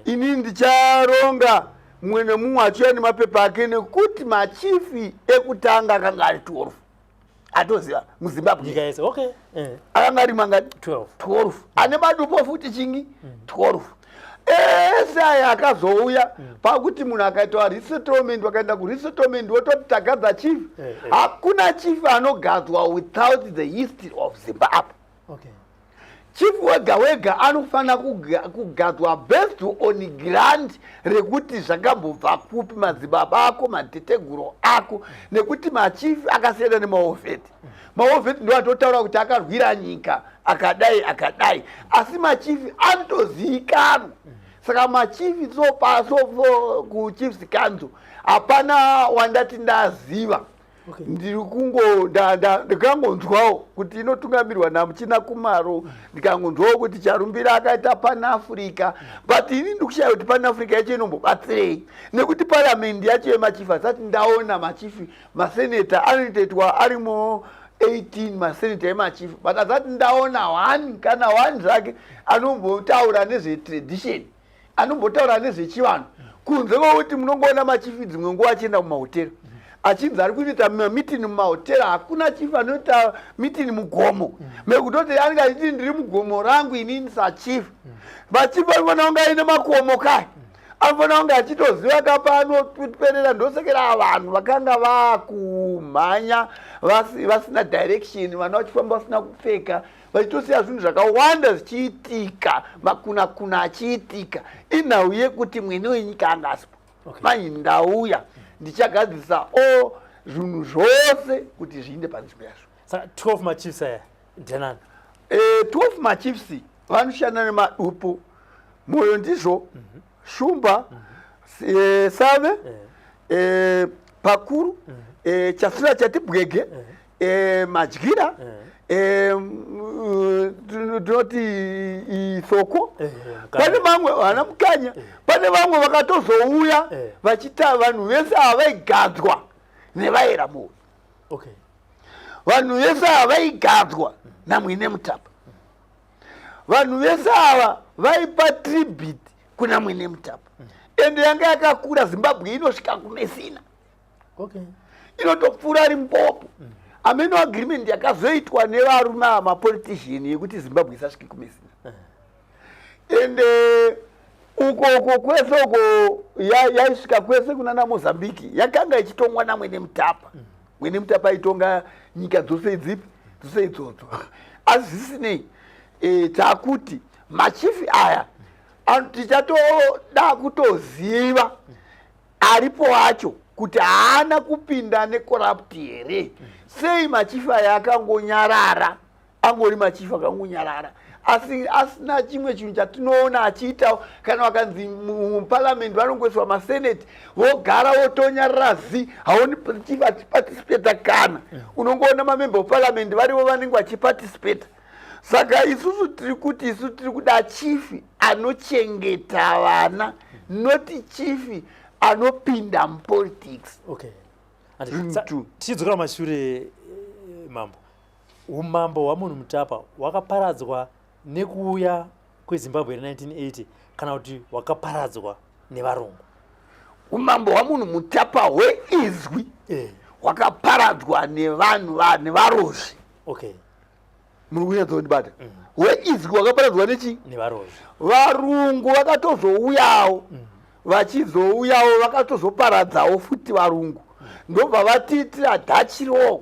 Inini ndicharonga mumwe nemumwe achiuya nemapepa ake, nekuti machifi ekutanga akanga ari 12 atoziva muZimbabwe.
Nyika yese, okay.
Akanga ari mangani?
12.
12, ane madupo futi chingi 12. Ese aya akazouya pakuti munhu akaitwa resettlement, vakaenda kuresettlement, wototi tagadza chief. Hakuna chief anogadzwa without the history of Zimbabwe. Chief wega wega anofanira kugadzwa based on grant rekuti zvakambobva kupi, madzibaba ako, mateteguro ako, nekuti machief akasiyana nemawar vet. Mawar vet ndo atotaura kuti akarwira nyika akadai akadai, asi machief anotozivikanwa. Saka machief so kuChiefs Council hapana wandati ndaziva. Ndiri kungo ndikangonzwawo kuti inotungamirwa naMuchina Kumaro, ndikangonzwawo kuti Charumbira akaita Pan Africa, but ini ndikushaya kuti Pan Africa yacho inombobatsirei, nekuti paramendi yacho yemachief asati ndaona machief, maseneta anoitoitwa arimo. 18 maseneta emachief, but asati ndaona one, kana one zvake anombotaura nezvetradition, anombotaura nezvechivanhu, kunze kwekuti munongoona machief dzimwe nguva achienda kumahotera, achinzi ari kuita mameeting mumahotera. Hakuna chief anoita meeting mugomo, mekutoti anenge achiti, "Ndiri mugomo rangu inini sachief." Vachief vanofanira kunge aine makomo kai, anofanira kunge achitoziva kapanoperera. Ndosekera vanhu vakanga vakumhanya vasina direction, vana vachifamba vasina kupfeka, vachitosiya zvinhu zvakawanda zvichiitika, makuna kuna achiitika. Inhau yekuti mwene wenyika anga asipo. Manje ndauya, ndichagadzirisa o zvinhu zvose kuti zviinde panzvimbo yazvo.
Saka 12 machiefs aya ndianani?
12 machiefs vanoshanda nemadupu: Moyo ndizvo, Shumba, Save, Pakuru, Chasura, Chatibwege, Madyira, tinoti Isoko. Pane vamwe vana Mukanya, pane vamwe vakatozouya vachita. Vanhu vese ava vaigadzwa nevaera Moyo. Vanhu vese ava vaigadzwa naMwene Mutapa. Vanhu vese ava vaipa tribute kuna Mwene Mutapa. Ende yanga yakakura Zimbabwe, inosvika kuMesina, inotopfuura Limpopo. Ameno agreement yakazoitwa nevarume ava, mapolitician, yekuti Zimbabwe isasvike kuMesina. Ende uko uko kwese uko yaisvika kwese kunana Mozambique, yakanga ichitongwa naMwene Mutapa. Mwene Mutapa aitonga nyika dzose idzipi, dzose idzodzo. Asi zvisinei, takuti machief aya tichatoda kutoziva aripo acho kuti haana kupinda necorrupt here. Sei machief aya akangonyarara, angori machief akangonyarara, asi asina chimwe chinhu chatinoona achiita? Kana vakanzi muparliament, vanongoiswa masenate, vogara votonyarara zi. Haoni chief achiparticipata. Kana unongoona mamember of parliament varivo vanenge vachiparticipata. Saka isusu tiri kuti, isu tiri kuda chief anochengeta vana, not chief anopinda mupolitics.
Okay. Tichidzokera mashure, mambo, umambo hwaMunhu Mutapa hwakaparadzwa nekuuya kweZimbabwe re1980 kana kuti hwakaparadzwa nevarungu?
Umambo hwaMunhu Mutapa hweizwi hwakaparadzwa nevanhu, nevarozvi. Muri kunyatsondibata? Hweizwi hwakaparadzwa nechi?
Nevarozvi.
Varungu vakatozouyawo, vachizouyawo vakatozoparadzawo futi varungu. Ndobva vatiitira Dutch law,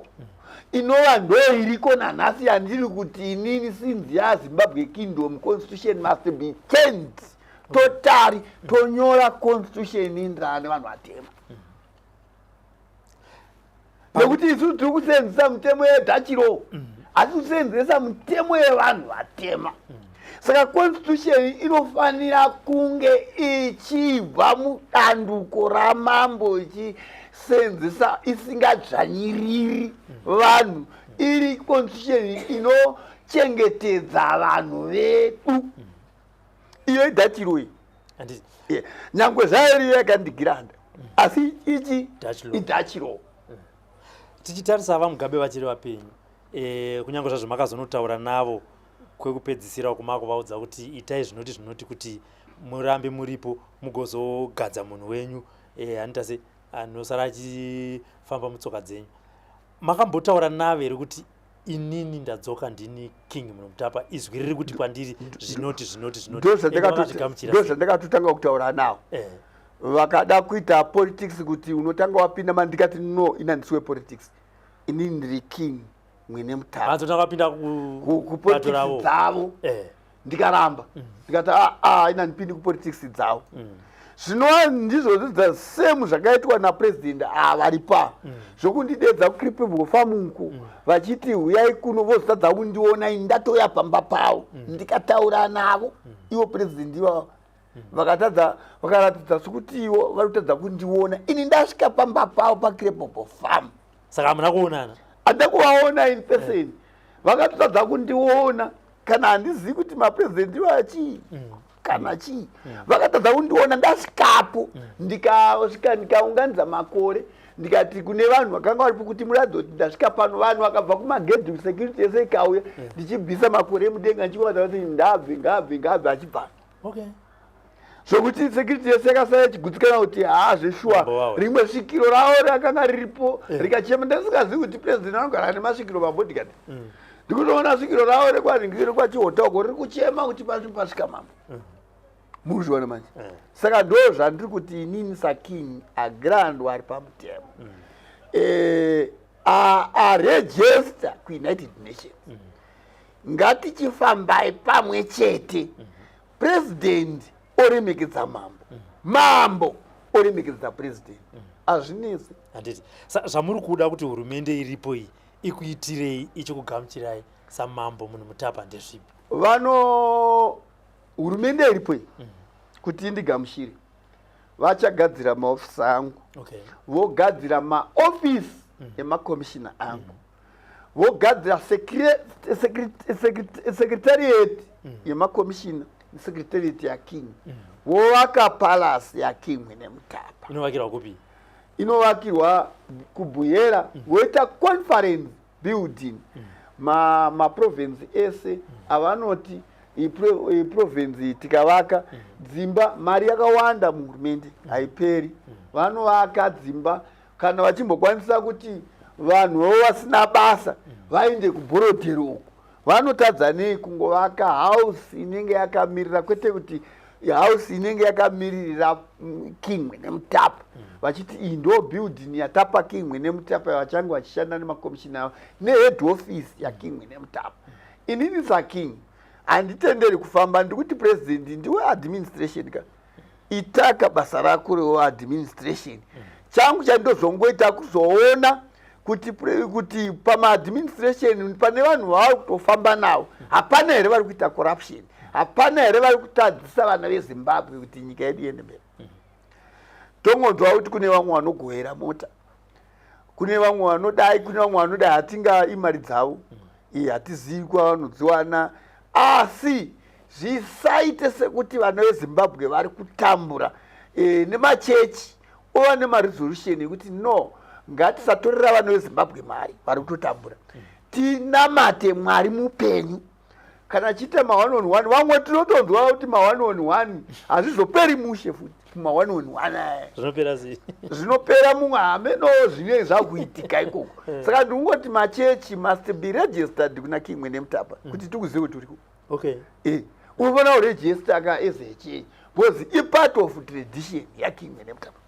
inova ndo iriko nanhasi, yandiri kuti inini, since yaZimbabwe Kingdom, constitution must be changed totally, tonyora constitution inoenderana nevanhu vatema, nekuti isu tiri kusenzesa mitemo yeDutch law, asi kusenzesa mitemo yevanhu vatema. Saka constitution inofanira kunge ichibva mudanduko ramambo, ichisenzesa, isingadzvanyiriri vanhu, iri constitution inochengetedza vanhu vedu. Iyo iDutch law iyi.
Handiti?
Yeah. Nyangwe zvayo iriyo yakandigiranda, asi ichi
Dutch law.
iDutch law.
Tichitarisa VaMugabe vachiri vapenyu, kunyange zvazvo makazonotaura navo kwekupedzisira kumakuvaudza kuti itai zvinoti zvinoti kuti murambe muripo, mugozogadza munhu wenyu anoita se anosara achifamba mutsoka dzenyu, makambotaura navo here kuti, "Inini ndadzoka, ndini King Munomutapa, izwi riri kuti kwandiri zvinoti zvinoti zvinoti"? Ende vakazvigamuchira
Ndo
sei?
zvandakatotanga kutaura navo. Vakada kuita politics, kuti unotanga wapinda. Mandikati, "No, ina ndisiwe politics, inini ndiri King Mwene Mutapa."
Vanzotanga vapinda kubato
kupolitics
ravo.
dzavo. Ndikaramba, ndikati, "Aa, ina ndipindi kupolitics dzavo." Zvinova ndizvo the same zvakaitwa napresident avaripa, zvokundidedza kuCripple Farm uku, vachiti, "Uyai kuno," vozotadza kundiona. Ini ndatoya pamba pavo, ndikataura navo. Ivo president ivavo vakatadza, vakaratidza sokuti ivo vari kutadza kundiona ini ndasvika pamba pavo paCripple Farm.
Saka hamuna kuonana?
Handina kuvaona in person. Vakatotadza kundiona. Kana handizivi kuti mapresident vachii kana chii, vakatadza kundiona ndasvikapo. Ndikasvika, ndikaunganidza makore. Ndikati kune vanhu vakanga varipo kuti muratidze kuti ndasvika pano. Vanhu vakabva kumagedhi, security yese ikauya, ndichibvisa makore emudenga, ndichivadza kuti ndabve, ngabve, ngabve, achibva. Zvokuti security yese yakasara ichigutsikana kuti haa, zveshuwa.
Mambo wawo.
Rimwe svikiro ravo rakanga riripo rikachema. Ndasingazivi kuti president anogara nemasvikiro, mabodyguard. Ndikutoona svikiro ravo rekwaChihota uko riri kuchema kuti pasi pasvika mambo. Muzviona manje? Saka ndo zvandiri kuti inini saking agrandwa ari pamutemo, aregister kuUnited Nations, ngatichifambai pamwe chete. President oremekedza mambo, mambo oremekedza president, hazvinetsi.
Handiti zvamuri kuda kuti hurumende iripo iyi ikuitirei, ichikugamuchirai samambo Munhu Mutapa, ndezvipi?
Vano hurumende iripo iyi kuti indigamuchire, vachagadzira maofisi angu, vogadzira maofisi emakomishina angu, vogadzira secretariat yemakomishina nesecretariat yaking, vovaka palace yaKing Mwenemutapa.
Inovakirwa kupi?
Inovakirwa kuBuhera. Voita conference building, maprovince ese avanoti iprovince, tikavaka dzimba, mari yakawanda muhurumende haiperi. Vanovaka dzimba kana vachimbokwanisa kuti vanhu vo vasina basa vaende kuBorrowdale uku. Vanotadza nei kungovaka house inenge yakamirira, kwete kuti house inenge yakamiririra King Mwenemutapa, vachiti iyi ndo building yatapa King Mwenemutapa, vachange vachishanda nemakomishina avo nehead office yaKing Mwenemutapa. Inini saking handitenderi kufamba. Ndikuti president ndiwe administration ka, itaka basa rako readministration. Changu chandozongoita kuzoona kuti pamaadministration pane vanhu vavari kutofamba navo, hapana here vari kuita corruption? Hapana here vari kutadzisa vana veZimbabwe kuti nyika yedu iende mberi? Tongonzwa kuti kune vamwe vanogohera mota, kune vamwe vanodai, kune vamwe vanodai. Hatinga imari dzavo, hatizivi kwavanodziwana, asi zvisaite sekuti vana veZimbabwe vari kutambura. Nemachechi ova nemaresolution ekuti no, ngatisatorera vana veZimbabwe mari vari kutotambura, tinamate Mwari mupenyu. Kana chiita ma1 on 1, vamwe tinotonzwa kuti ma1 on 1 hazvizoperi mushe futi kuma1 on 1 aya.
Zvinopera sei?
Zvinopera mumwe hameno zvinenge zvakuitika ikoko. Saka ndikungoti machechi must be registered kuna King Mwenemutapa kuti tikuzive kuti uriko. Unofanira kuregister ka as a church because ipart of tradition yaKing Mwenemutapa.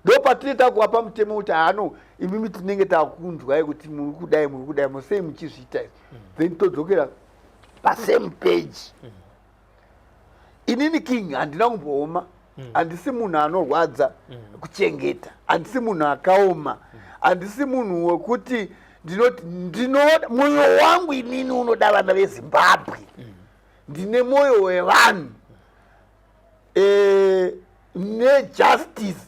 Ndo patinoita kuvapa mutemo kuti hano imimi tinenge takunzwai kuti muri kudai, muri kudai, musei muchizviita izvi. Then todzokera pasame page. Inini king handina kumbooma, handisi munhu anorwadza kuchengeta, handisi munhu akaoma, handisi munhu wekuti ndinoti ndinoda. Mwoyo wangu inini unoda vana veZimbabwe. Ndine mwoyo wevanhu nejustice.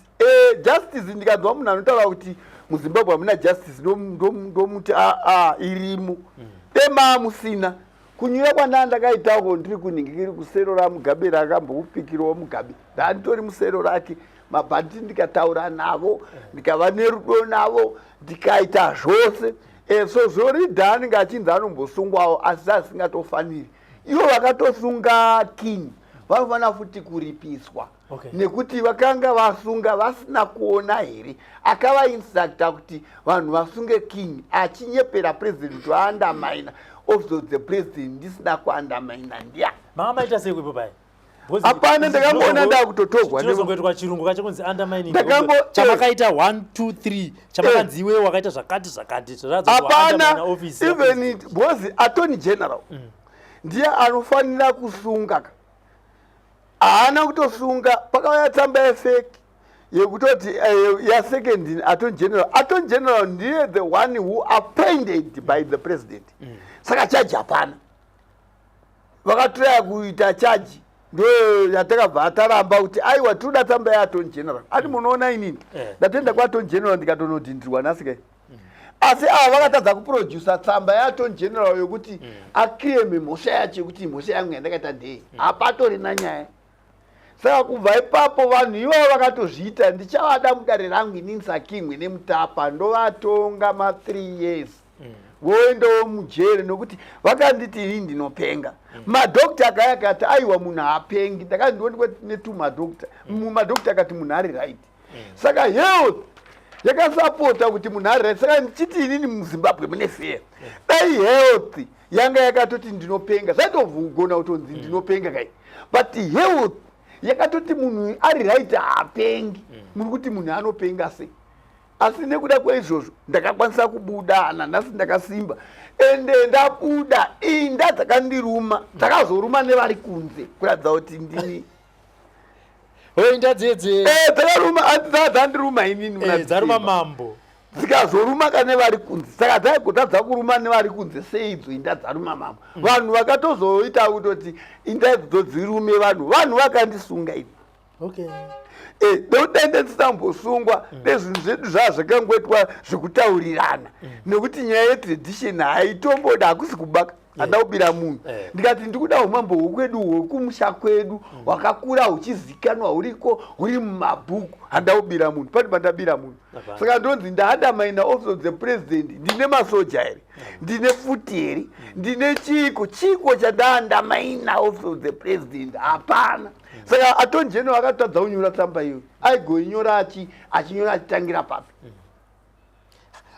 Justice, ndikanzwa munhu anotaura kuti muZimbabwe hamuna justice, ndomuti aa, irimo. Dema musina kunyura kwandaa ndakaitako ndiri kunhingikiri kusero raMugabe, rakambopikirawo Mugabe, ndanditori musero rake mabhanditi, ndikataura navo, ndikava nerudo navo, ndikaita zvose. So Zvoridha anenge achinzi anombosungwawo, asi asingatofaniri. Ivo vakatosunga king vanofanira futi kuripiswa nekuti vakanga vasunga vasina kuona here akavainstructa kuti vanhu vasunge king, achinyepera president kuti vaundermine office of the president. Ndisina kuundermina ndiya.
Manga maita sei kuipo pai?
Hapana, ndakangoona ndakutotorwa.
Chinozongoitwa chirungu kacho kunzi undermining. Chamakaita 1 2 3, chamakanzi iwe wakaita zvakati zvakati.
Hapana, even because attorney general ndiye anofanira kusunga ka, haana kutosunga. Pakauya tsamba yefake yekutoti yasecond attorney general. Attorney general ndiye the one who appointed by the president. Saka charge hapana. Vakatraya kuita charge, ndo yatakabva taramba kuti aiwa, tinoda tsamba yaattorney general. Ati munoona inini ndatoenda kuattorney general ndikatonodhindirwa nhasi kai, asi ava vakatadza kuprodusa tsamba yaattorney general yokuti aclaime mhosva yacho, yekuti mhosva yangu yandakaita ndei. Hapatorina nyaya. Saka kubva ipapo vanhu ivavo vakatozviita, ndichavada mudare rangu inini saKing Mwenemutapa, ndovatonga ma3 years, voendawo mujere, nokuti vakanditi ini ndinopenga. Madhokta akaya akati, "Aiwa, munhu haapengi." Ndakati ndionekwa netumadhokta. Madhokta akati munhu ari right. Saka health yakasapota kuti munhu ari right. Saka ndichiti inini muZimbabwe mune fear. Dai health yanga yakatoti ndinopenga, zvaitogona kutonzi ndinopenga kai, but health yakatoti munhu ari right, haapengi. Muri kuti munhu anopenga sei? Asi nekuda kweizvozvo ndakakwanisa kubuda. Nanhasi ndakasimba. Ende ndabuda, inda dzakandiruma dzakazoruma nevari kunze, kuratidza kuti ndini.
Inda dzedze?
Dzakaruma, dzandiruma inini muna
Dzaruma
December.
Mambo.
Dzikazoruma kane vari kunze. Saka dzaigotadza kuruma nevari kunze seidzo inda dzaruma mambo? Vanhu vakatozoita kutoti inda idzodzo dzirume vanhu, vanhu vakandisunga ini. Nekuti dai ndisambosungwa, nezvinhu zvedu zvaa zvakangoitwa zvekutaurirana, nekuti nyaya yetradition haitomboda, hakusi kubaka, handa kubira munhu. Ndikati ndikuda umambo hwekwedu, hwekumusha kwedu, hwakakura, huchizikanwa, huriko, huri mumabhuku. Handa kubira munhu, pani pandabira munhu?
Hapana.
Saka ndonzi ndaundermine Office of the President. Ndine masoja here? Ndine futi here? Ndine chiko chiko chandaundermine Office of the President? Hapana. Saka Attorney General akatadza kunyora tsamba iyoyo. Aigoinyora achinyora achitangira papi?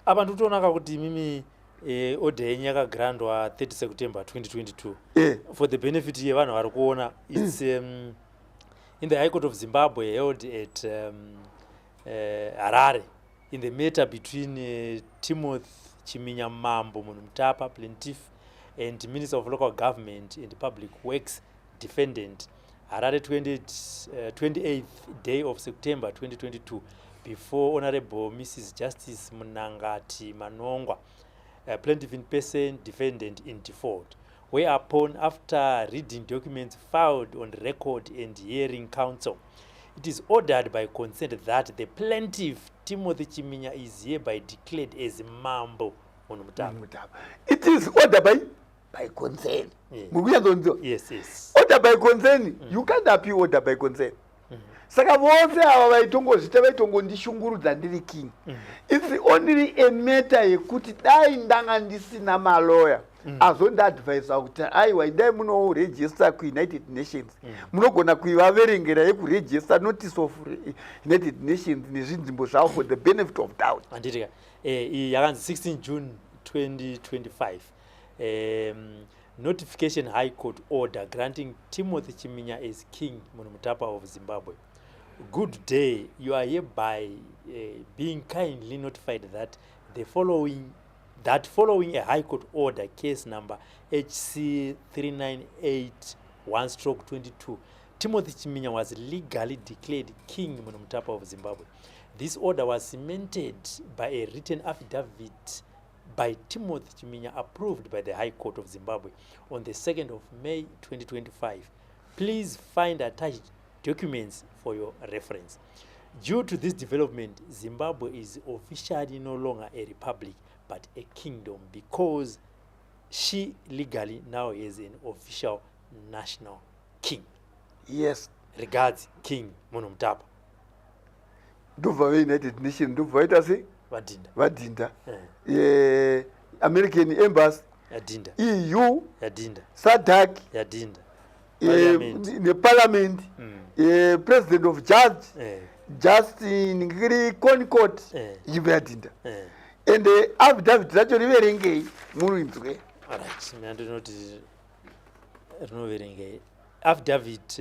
Apa ndikutoonaka kuti imimi order yenyu yakagrantwa 30 September 2022. For the benefit yevanhu vari kuona, it's in the High Court of Zimbabwe held at Harare in the matter between Timothy Chiminya Mambo Munhumutapa, plaintiff, and Minister of Local Government and Public Works, defendant, Harare, 28th day of September 2022, before Honorable Mrs Justice Munangati Manongwa, plaintiff in person, defendant in default, whereupon, after reading documents filed on record and hearing counsel, it is ordered by consent that the plaintiff Timothy Chiminya is hereby declared as Mambo Munhumutapa.
Mutapa. It is order by consent. Muri kunyatsonzwa?
Yes.
Order by consent. You can't appeal order by consent. Saka vose ava vaitongozvita, vaitongondishungurudza ndiri king. It's only a matter yekuti dai ndanga ndisina maloya azondiadvisa kuti, "Aiwa, indai munoregister kuUnited Nations." Munogona kuivaverengera yekuregister notice of United Nations nezvinzvimbo zvavo, for the benefit of doubt.
Handitika iyi yakanzi 16 June 2025, notification, High Court order granting Timothy Chiminya as King Munhumutapa of Zimbabwe. Good day. You are hereby being kindly notified that the following that following a High Court order, case number HC 3981/22, Timothy Chiminya was legally declared King Munhumutapa of Zimbabwe. This order was cemented by a written affidavit by Timothy Chiminya, approved by the High Court of Zimbabwe on the 2nd of May 2025. Please find attached documents for your reference. Due to this development, Zimbabwe is officially no longer a republic but a kingdom, because she legally now is an official national king. Regards, King Munhumutapa.
Ndobva veUnited Nation ndobva vaita sei?
Vadhinda.
Vadhinda. American Embassy.
Yadhinda.
EU.
Yadhinda.
SADC.
Yadhinda. Parliament.
Neparliament. President of judge Justin ngiri Concourt. Ichibva yadhinda. Ende affidavit racho riverengei murinzwe.
Alright, mina ndinoti rinoverengei affidavit.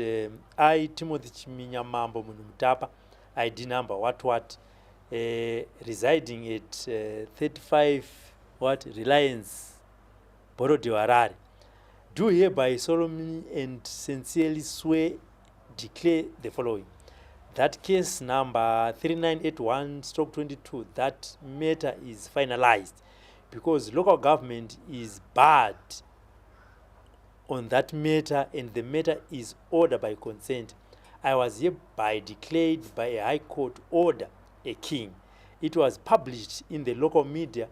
I, Timothy Chiminya Mambo Munhumutapa, ID number what what, residing at 35 what Reliance Borrowdale, Harare, do hereby solemnly and sincerely swear, declare the following: that case number 3981/22, that matter is finalized because local government is barred on that matter and the matter is ordered by consent. I was hereby declared by a High Court order a king. It was published in the local media.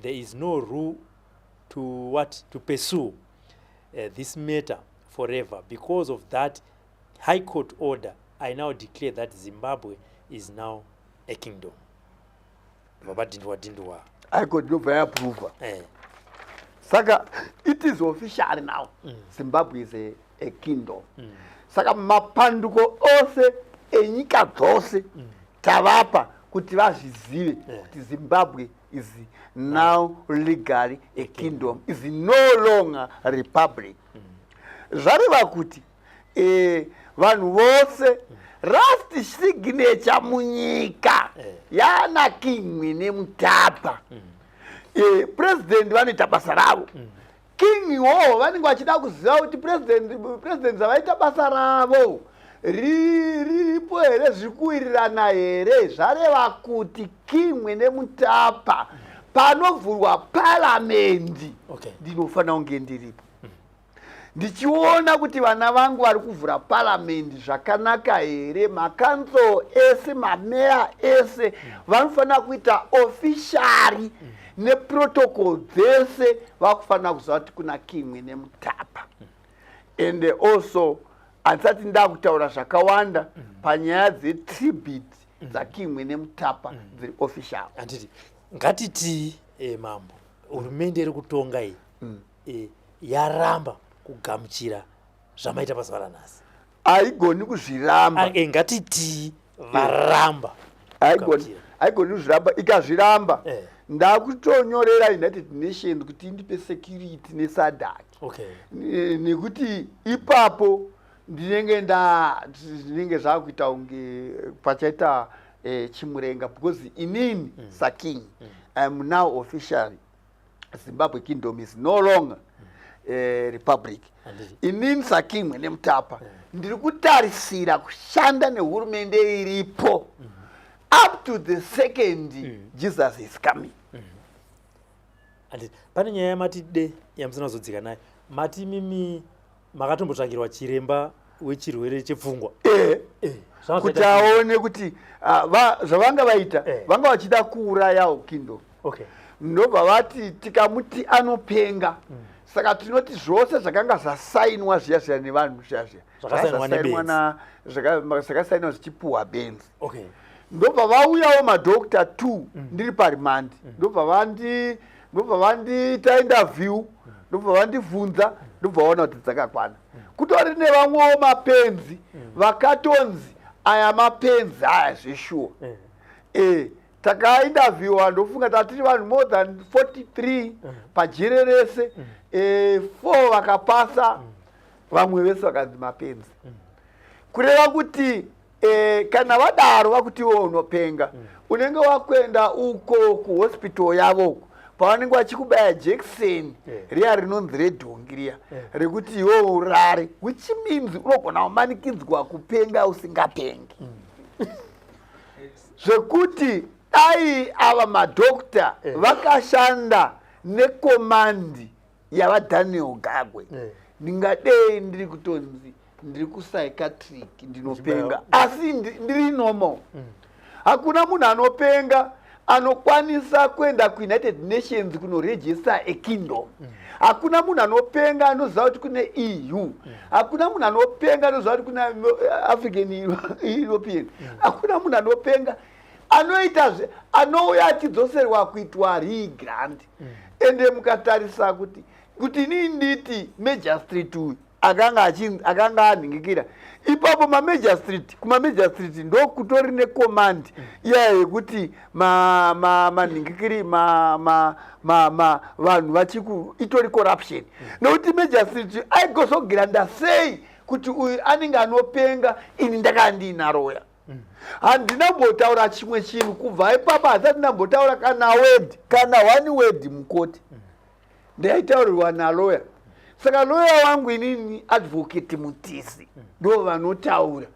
There is no rule to what to pursue this matter forever. Because of that, High Court order, I now declare that Zimbabwe is now a kingdom. Vabadhindwa dhindwa.
High Court ndobva yaapprova. Saka it is official now. Zimbabwe is a kingdom. Saka mapanduko ose enyika dzose tavapa kuti vazvizive kuti Zimbabwe is now legally a kingdom, is no longer a republic. Zvareva kuti vanhu vose last signature munyika yana King Mwenemutapa. President vanoita basa ravo. King iwowo vanenge vachida kuziva kuti president zvavaita basa ravo riripo here, zviri kuwirirana here. Zvareva kuti King Mwenemutapa panovhurwa paramendi ndinofanira kunge ndiripo ndichiona kuti vana vangu vari kuvhura paramendi zvakanaka here. Macouncil ese, mameya ese vanofanira kuita officially neprotocol dzese, vakufanira kuziva kuti kuna King Mwenemutapa. And also handisati ndakutaura zvakawanda panyaya dzetribute dzaKing Mwenemutapa dziri official.
Handiti ngatiti mambo, hurumende iri kutonga iyi yaramba kugamuchira zvamaita pazuva ranhasi?
Haigoni kuzviramba.
Ngatiti varamba.
Haigoni kuzviramba. Ikazviramba, ndakutonyorera United Nations kuti indipe security neSADC, nekuti ipapo ndinenge nda zvinenge zvakuita kunge pachaita chimurenga, because inini saking I am now officially, Zimbabwe kingdom is no longer republic. Inini saKing Mwenemutapa ndiri kutarisira kushanda nehurumende iripo up to the second Jesus is coming.
Handiti pane nyaya yamati de yamusina kuzodzika nayo, mati mimi makatombotsvakirwa chiremba wechirwere chepfungwa?
Kuti aone kuti zvavanga vaita, vanga vachida kuurayawo kingdom. Ndobva vati tikamuti anopenga, saka tinoti zvose zvakanga zvasainwa zviya zviya nevanhu zviya zviya zvakasainwa zvichipuhwa benzi. Ndobva vauyawo madoctor two ndiri paremand, ndobva vandiita interview, ndobva vandibvunza, ndobva vaona kuti dzakakwana. Kutori nevamwewo mapenzi vakatonzi aya mapenzi aya zveshuwa. Takainterviewa, ndofunga tatiri vanhu more than 43 pajere rese. Four vakapasa, vamwe vese vakanzi mapenzi. Kureva kuti kana vadaro vakuti iwe unopenga, unenge wakuenda uko kuhospital yavo uko pavanenge vachikubaya jekiseni riya rinonzi redhongi riya rekuti iwe urare, which means unogona kumanikidzwa kupenga usingapengi. Zvekuti dai ava madoctor vakashanda necommand yavaDaniel Gagwe, ndingadei ndiri kutonzi ndiri kupsychiatric, ndinopenga, asi ndiri normal. Hakuna munhu anopenga anokwanisa kuenda kuUnited Nations kunoregister a kingdom. Hakuna munhu anopenga anoziva kuti kune EU. Hakuna munhu anopenga anoziva kuti kuna African European. Hakuna munhu anopenga anoita anouya achidzoserwa kuitwa regrant. Ende mukatarisa kuti inini nditi magistrate uyu akanga anhingikira ipapo mamagistrate, kumamagistrate ndokutori necommand iya yekuti manhingikiri vanhu vachiku itori corruption, nekuti magistrate aigozogranta sei kuti uyu anenge anopenga? Ini ndakanga ndiina lawyer, handina mbotaura chimwe chinhu kubva ipapo. Hasati ndambotaura kana word, kana one word mukoti. Ndaitaurirwa nalawyer. Saka lawyer wangu inini, Advocate Mutisi, ndo vanotaura.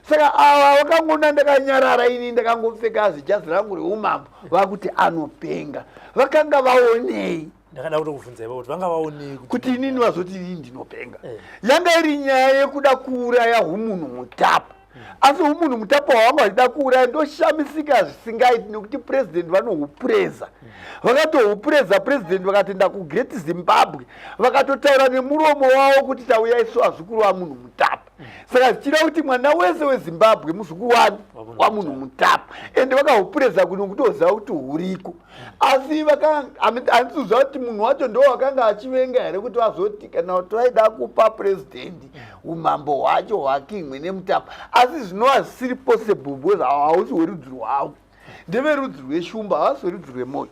Saka ava vakangoona ndakanyarara, ini ndakangopfeka zijazi rangu reumambo, vakuti anopenga. Vakanga vaonei?
Ndakada kutokubvunza ivo kuti vanga vaonei.
Kuti inini vazoti inini ndinopenga? Yanga iri nyaya yekuda kuuraya humunhu mutapa, asi humunhu mutapa hwavanga vachida kuuraya, ndoshamisika zvisingaiti, nekuti president vanohupureza, vakatohupureza president, vakatoenda kuGreat Zimbabwe, vakatotaura nemuromo wavo kuti tauya isu vazukuru vamunhu mutapa. Saka zvichida kuti mwana wese weZimbabwe muzukuru wani waMunhu Mutapa, ende vakahupureza kuno kutoziva kuti huriko. Asi handisi kuziva kuti munhu wacho ndo wakanga achivenga here kuti vazoti kana kuti vaida kupa purezidendi umambo hwacho hwaKing Mwene Mutapa, asi zvinova zvisiri possible because hausi hwerudzi rwavo, ndeverudzi rweshumba, havasi verudzi rwemoyo.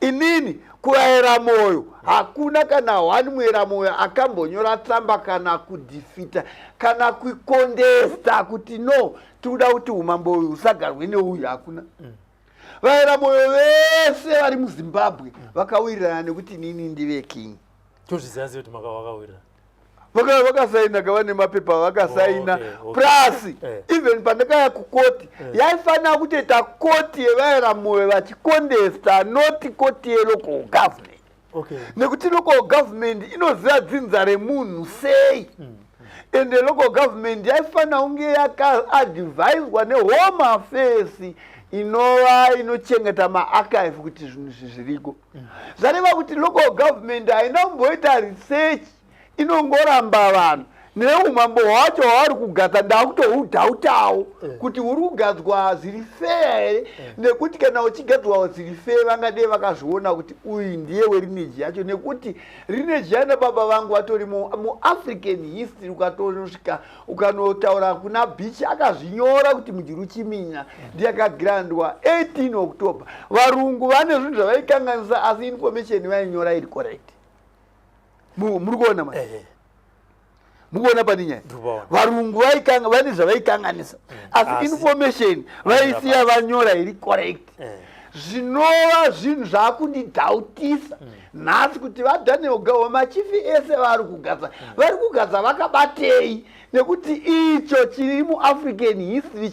Inini kuvayera moyo hakuna kana one muyera moyo akambonyora tsamba kana kudhifita kana kukondesta kuti no, tikuda kuti umambo uyu usagarwe neuyu, hakuna. Vayera moyo vese vari muZimbabwe vakawirirana nekuti inini ndive king.
Tozviziva sei kuti makawakawirira?
Vakasaina kava nemapepa vakasaina. Plus even pandakaya kukoti, yaifanira kutoita koti yevayera moyo vachikondesta, not koti yelocal government, nekuti local government inoziva dzinza remunhu sei? Ende local government yaifanira kunge yakaadviswa neHome Affairs, inova inochengeta maarchive kuti zvinhu izvi zviriko. Zvareva kuti local government haina kumboita research, inongoramba vanhu neumambo hwacho hwavari kugadza. Ndakutohudhautawo kuti huri kugadzwa zviri fair here, nekuti kana uchigadzwa zviri fair vangadei vakazviona kuti uyu ndiye welineage yacho, nekuti lineage yana baba vangu vatori muAfrican history. Ukatosvika ukanotaura kuna Beach, akazvinyora kuti Mujuru Chiminya ndiye akagrandwa 18 October. Varungu vane zvinhu zvavaikanganisa, asi information vainyora iri correct. Muri kuona ma mukuona pane nyaya?
Ndikupaona.
Varungu vaikanga vane zvavaikanganisa, asi information vaisiya vanyora iri correct, zvinova zvinhu zvakundidhautisa nhasi kuti vaDaniel Gawa, machifi ese vari kugadza, vari kugadza vakabatei? Nekuti icho chiri muAfrican history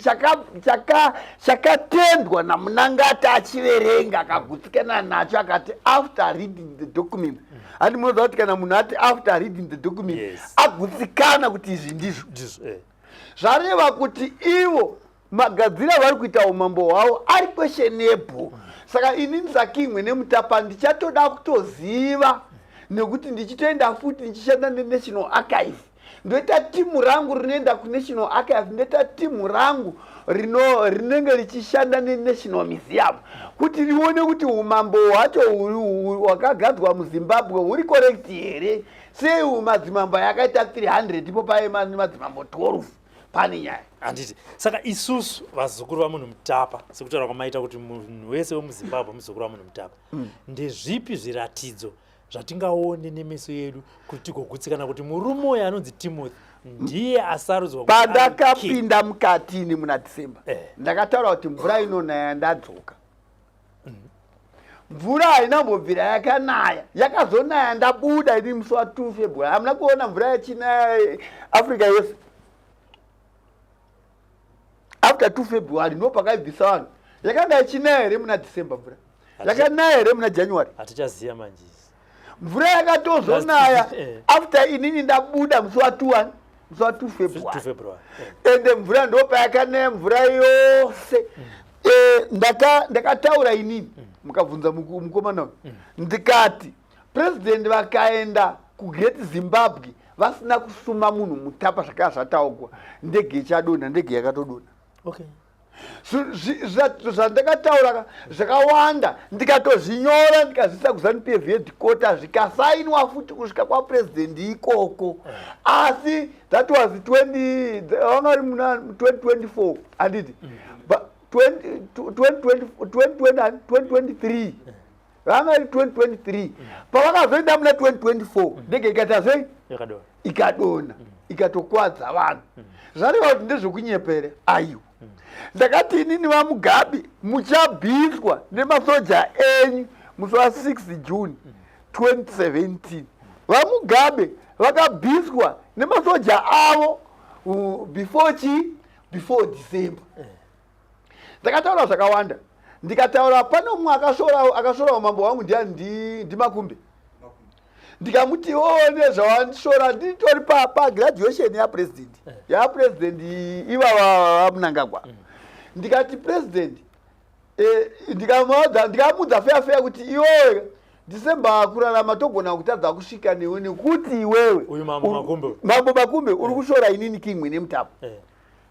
chakatendwa naMunangata, achiverenga akagutsikana nacho, akati after reading the document. Handi munoziva kuti kana munhu ati after reading the document, agutsikana kuti izvi ndizvo.
Ndizvo.
Zvareva kuti ivo magadziro avari kuita umambo hwavo ari questionable. Saka inini saKing Mwene Mutapa ndichatoda kutoziva, nekuti ndichitoenda futi ndichishanda neNational Archive, ndoita timu rangu rinoenda kuNational Archive, ndoita timu rangu rinenge richishanda neNational Museum kuti rione kuti umambo hwacho hwakagadzwa muZimbabwe huri correct here. Sei madzimambo yakaita 300 ipo paima madzimambo 12? Pane nyaya.
Handiti saka isusu vazukuru vaMunhu Mutapa, sekutaura kwamaita kuti munhu wese wemuZimbabwe muzukuru waMunhu Mutapa, ndezvipi zviratidzo zvatingaone nemeso yedu kuti tigogutsikana kuti murume uyu anonzi Timothy ndiye asarudzwa
kuti ave king? Pandakapinda mukatini muna December, ndakataura kuti mvura inonaya ndadzoka. Mvura haina mbobvira yakanaya, yakazonaya ndabuda ini musi wa2 February. Hamuna kuona mvura yachinaya Africa yese after 2 February? Ndo pakaibvisa vanhu. Yakanga ichinaya here muna December mvura? Yakanaya here muna January?
Hatichaziva manje.
Mvura yakatozonaya after inini ndabuda musi wa2, musi wa2
2
February.
February.
Ende mvura ndo payakanaya mvura yose. Ndakataura inini, mukabvunza mukomana uyu, ndikati president vakaenda kuGreat Zimbabwe vasina kusuma Munhu Mutapa zvakanga zvataugwa, ndege ichadonha. Ndege yakatodonha. Zvandakataura zvakawanda, ndikatozvinyora, ndikazviisa kuZANU PF headquarter, zvikasainwa futi kusvika kwapurezidendi ikoko. Asi that was 20, vanga vari muna 2024, handiti? But 20 2020 2020 2023, vanga vari 2023. Pavakazoenda muna 2024, ndege ikaita sei?
Yakadonha.
Ikadonha, ikatokwadza vanhu. Zvareva kuti ndezvekunyepere? Aiwa. Ndakati inini vaMugabe muchabviswa nemasoja enyu musi wa6 June 2017. VaMugabe vakabviswa nemasoja avo before chi before December. Ndakataura zvakawanda, ndikataura pane umwe akasvora umambo hwangu, ndiani? NdiMakumbe. Ndikamuti, o, nezvawandishora, nditori pagraduation yapresident ivava vaMunangagwa. Ndikati president, ndikamuudza feya feya kuti iwowe. December kurarama togona kutadza kusvika newe nekuti iwewe
Uyu Mambo Makumbe.
Mambo Makumbe uri kushora inini King Mwenemutapa.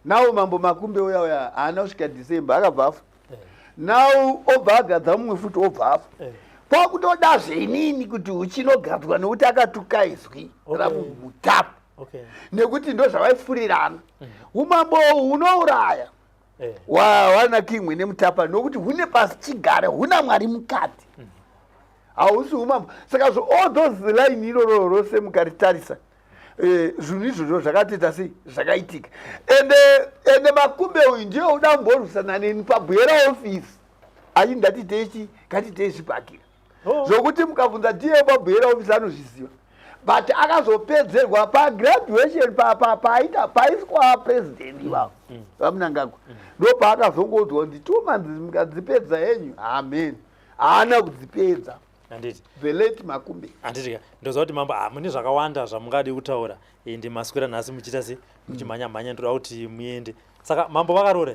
Nawo Mambo Makumbe uya uya haana kusvika December, akabva afa. Now obva agadza mumwe futi, obva afa. Kwakutodazve inini kuti uchinogadzwa nekuti akatuka izwi raMutapa, nekuti ndo zvavaifurirana. Umambo hunouraya wana King Mwenemutapa nokuti hune pasi chigare, huna Mwari mukati. Hausi umambo. Saka zvo all those line iroro rose mukaritarisa, zvinhu izvozvo zvakatoita sei, zvakaitika. Ende Makumbe uyu ndiye uda kumborwisana neni paBuhera office, achi ndatitei, ngatitei zvibhakira. Zvokuti mukabvunza ndiye paBuhera office anozviziva, but akazopedzerwa pagraduation paita paiswa president ivavo vaMnangagwa. Ndo paakazongoudzwa kuti 2 months mukadzipedza henyu. Amen, haana kudzipedza.
Handiti?
The late Makumbe.
Handiti ka? Ndoziva kuti mambo, ah, mune zvakawanda zvamungadi kutaura. Ende maswera nhasi muchiita se muchimhanya mhanya, ndoda kuti muende. Saka mambo vakaroora?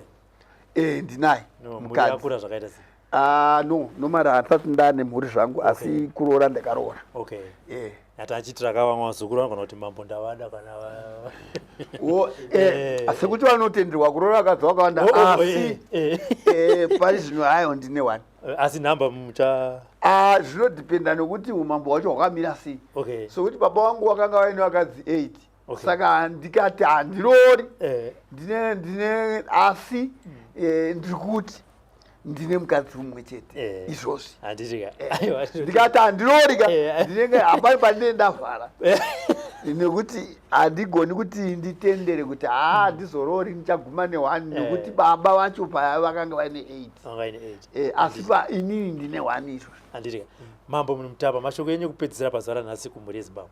Ndinaye.
No, mhuri
mukadzi.
Yakura zvakaita sei?
Ah, no, nomara handisati ndane mhuri zvangu, asi kuroora ndakaroora.
Ati achiitira ka vamwe vazukuru vanogona kuti mambo ndavada kana
Wo, sekuti vanotenderwa kuroora vakadzi vakawanda.
Oh,
Asi pari zvino hayo ndine one.
Asi nhamba mucha
Ah, zvinodhipenda nekuti umambo hwacho hwakamira sei. Sokuti baba vangu vakanga vaine vakadzi 8. Saka ndikati handirori, ndine asi ndiri kuti ndine mukadzi mumwe chete izvozvi.
Handiti ka? Aiwa.
Ndikati handirori ka, ndinenge hapari pandine ndavhara, nekuti handigoni kuti nditendere kuti haa, handizorori, ndichaguma ne1, nekuti baba vacho paya vakanga vaine 8.
Vanga vaine 8.
Asi pa inini ndine 1 izvozvi.
Handiti ka? Mambo Munhumutapa, mashoko enyu ekupedzisira pazuva ranhasi kumhuri yeZimbabwe?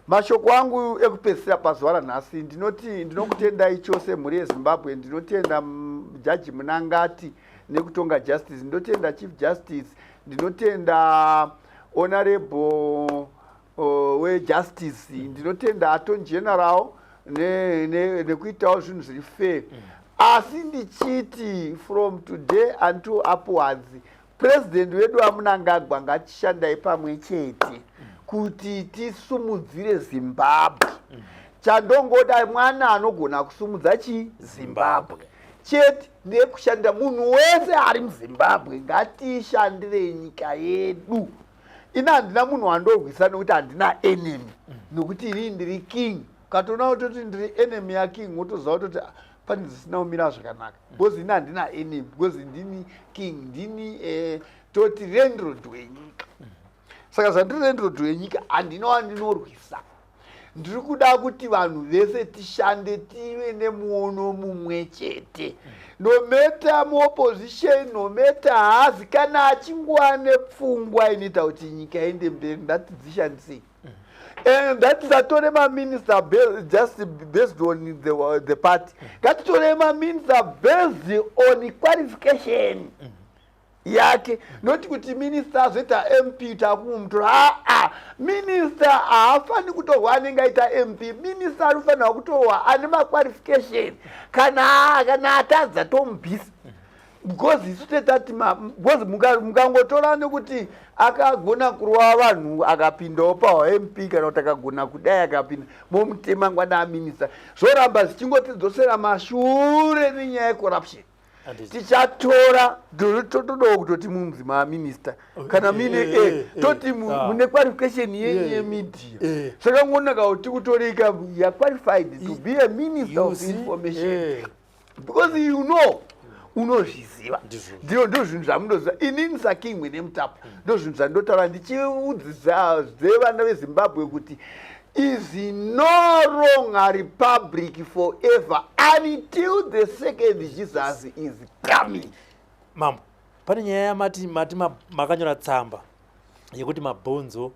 Mashoko angu ekupedzisira pazuva ranhasi, ndinoti ndinokutendai chose mhuri yeZimbabwe. Ndinotenda Jaji Munangati nekutonga justice, ndinotenda Chief Justice, ndinotenda Honorable weJustice, ndinotenda Attorney General nekuitawo zvinhu zviri fair. Asi ndichiti from today until upwards, President wedu aMnangagwa, ngatishandai pamwe chete kuti tisumudzire Zimbabwe. Chandongoda mwana anogona kusumudza chii Zimbabwe chete nekushandira munhu wese ari muZimbabwe. Ngatishandire nyika yedu. Ini handina munhu wandorwisa nekuti handina enemy, nekuti inini ndiri king. Ukatoona kutoti ndiri enemy yaking, wotoziva kutoti ah, pane zvisina kumira zvakanaka, because ini handina enemy, because ndini king, ndini toti landlord wenyika. Saka zvandiri landlord wenyika, handina wandinorwisa. Ndiri kuda kuti vanhu vese tishande, tive nemuono mumwe chete, no matter muopposition, no matter hazi, kana achingova nepfungwa inoita kuti nyika iende mberi, ngatidzishandisei. And ngatisatore maminista just based on the party. Ngatitore maminista based on qualification yake, noti kuti minista azoita MP takumutora. Aa, minista haafani kutorwa anenge aita MP. Minista anofanirwa kutorwa ane maqualification. Kana atadza, tomubvisa, because isu tetati, because mukangotora nekuti akagona kurova vanhu akapindawo paMP, kana kuti akagona kudai akapinda, momutema ngwana aminista, zvoramba zvichingotidzosera mashure nenyaya yecorruption. Tichatora, totodawo kutoti munzi maminista kana mine toti mune qualification yenyu yemedia. Zvakangonaka kuti tikutoreka yaqualified to be a minister of information, because you know, unozviziva. Ndio ndo zvinhu zvamunoziva. Inini saKing Mwenemutapa, ndo zvinhu zvandinotaura ndichiudzidza dzevana veZimbabwe kuti is no longer republic forever until the second Jesus is coming.
Mambo, pane nyaya yamati mati makanyora tsamba yekuti mabhonzo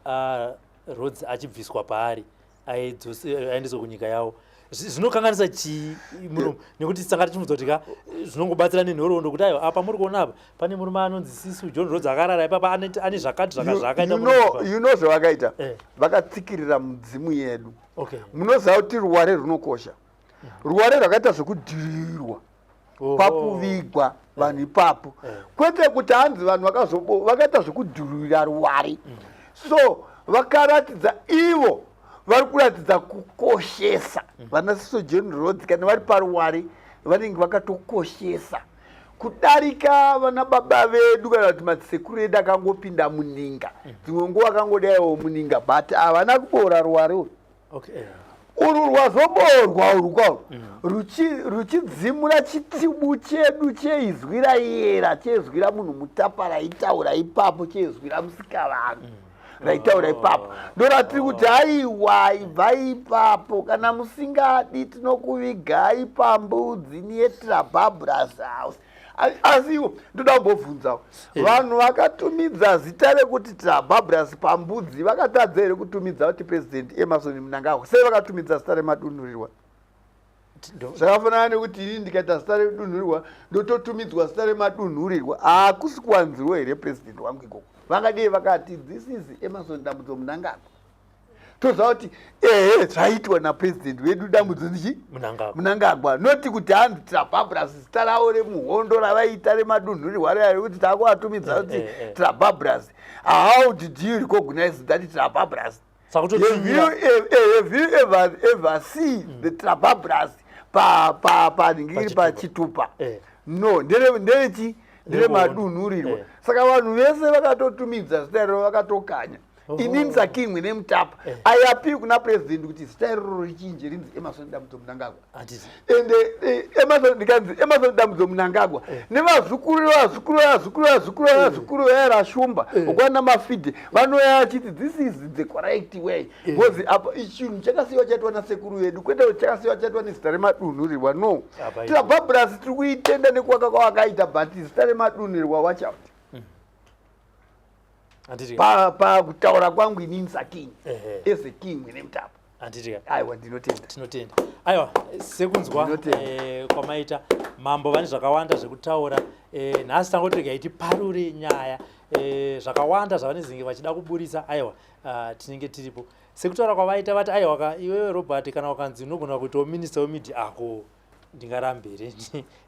aRhodes achibviswa paari aendeswe kunyika yavo. Zvinokanganisa chii muno? Nekuti sanga tichimudza kuti ka zvinongobatsira nenhoroondo kuti aiwa, apa muri kuona apa pane murume anonzi Cecil John Rhodes akarara ipapa, ane zvakati zvakaita.
You know zvavakaita? Vakatsikirira mudzimu yedu. Munoziva kuti ruware runokosha, ruware rwakaita zvekudhirirwa. Kwakuvigwa vanhu ipapo, kwete kuti hanzi vanhu vakaita zvekudhururira ruware. So vakaratidza ivo vari kuratidza kukoshesa vana Cecil John Rhodes. Kana vari paruware vanenge vakatokoshesa kudarika vana baba vedu kana kuti madzisekuru edu akangopinda muninga. Dzimwe nguva akangodaiwo muninga, but havana kuboora ruware uru. Urwu rwazoboorwa urwu kwaurwu ruchidzimura chitubu chedu cheizwi raiyera, cheizwi ramunhu mutapa raitaura ipapo, cheizwi ramusikavanhu raitaura ipapo. Ndoratiri kuti aiwa, ibva ipapo. Kana musingadi, tinokuvigai pambudzi neTrababras House. Asi iwo ndoda kumbobvunzawo, vanhu vakatumidza zita rekuti Trababras pambudzi vakatadza here kutumidza kuti President Emmerson Mnangagwa? Sei vakatumidza zita remadunhurirwa? Zvakafanana nekuti ini ndikaita zita redunhurirwa, ndototumidzwa zita remadunhurirwa. Hakusi kuwanzirwo here president wangu ikoko? Vangadii vakati, "This is Emmerson Dambudzo Mnangagwa," toziva kuti ehe, zvaitwa napresident wedu Dambudzo ndichi Mnangagwa, noti kuti hanzi Trababras, zita ravo remuhondo ravaita remadunhurirwa raya rekuti taakuvatumidza kuti Trababras. How did you recognize that Trababras? Have you ever see the Trababras panhingiri pachitupa? No, nderechi nderemadunhurirwa. Saka vanhu vese vakatotumidza zita iroro vakatokanya. Inini saKing Mwenemutapa ayapi kuna president kuti zita iroro richinje rinzi Emmerson Dambudzo Mnangagwa. Ende Emmerson, ndikanzi Emmerson Dambudzo Mnangagwa nevazukuru vevazukuru vevazukuru vevazukuru vevazukuru vaerashumba ukwana mafidhe vanouya vachiti this is the correct way, because apa chinhu chakasiyiwa chaitwa nasekuru vedu, kwete kuti chakasiyiwa chaitwa nezita remadunhurirwa. No, Trababras tiri kuitenda nekuvaka kwavakaita, but zita remadunhurirwa, watch out. Pakutaura kwangu inini saKing, as a King Mwenemutapa, aiwa, ndinotenda.
Tinotenda. Aiwa, sekunzwa kwamaita, mambo vane zvakawanda zvekutaura. Nhasi tangoti regai tiparure nyaya. Zvakawanda zvavanezenge vachida kuburisa, aiwa, tinenge tiripo. Sekutaura kwavaita, vati aiwa ka, iwewe Robert, kana wakanzi unogona kuitawo minister wemedia ako, ndingarambe here?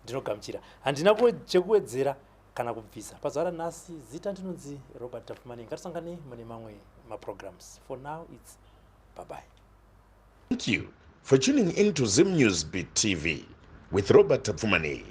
Ndinogamuchira, handina chekuwedzera kana kubvisa. Pazuva ranhasi, zita ndinonzi Robert Tafumani. Ngatisangane mune mamwe maprograms. For now it's bye bye.
Thank you for tuning in to Zim News Beat TV with Robert Tafumani.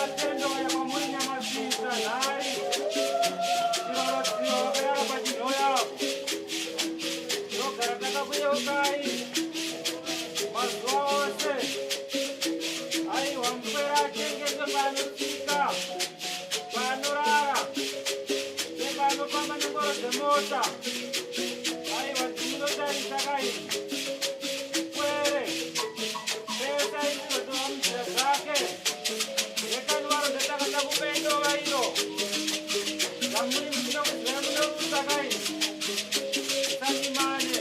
Vatendouya kwamuri Nyamasvitsa nhari Chirorodziwa vakarara pachinhoyi apo. Tinogara takakuyeukai mazuva ose. Aiwa mupwere achengetwe paanotsika, paanorara nepaanofamba nengoro dzemota. Aiwa ndimunotarisa kaini pwere pese aizotova munzira dzake. Yekani waro ndataka takupei dova iro zvamuri muchinokuziva munorutsa kaini musandimane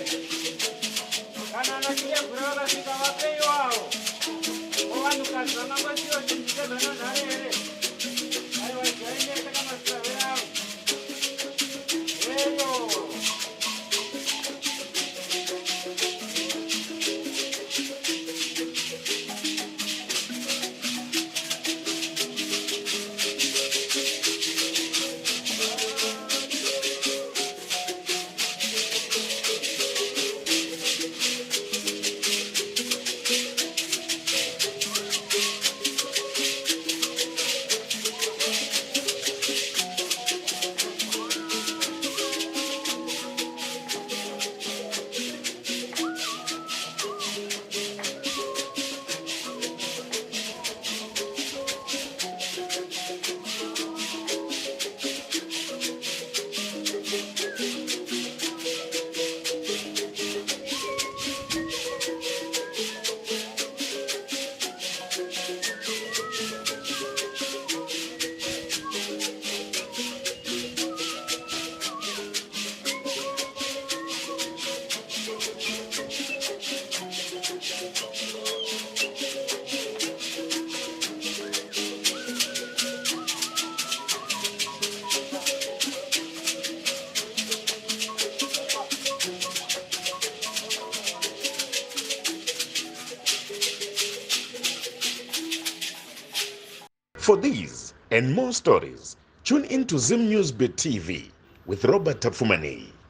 kana ana chidegura vakasvika vapeiwawo ko vanhukadzi vangangosiwo chinhu chezvananhare here? Aiwa idyai mese kamasave angu eyo.
For these and more stories, tune in to Zim News Bit TV with Robert Tapfumaneyi.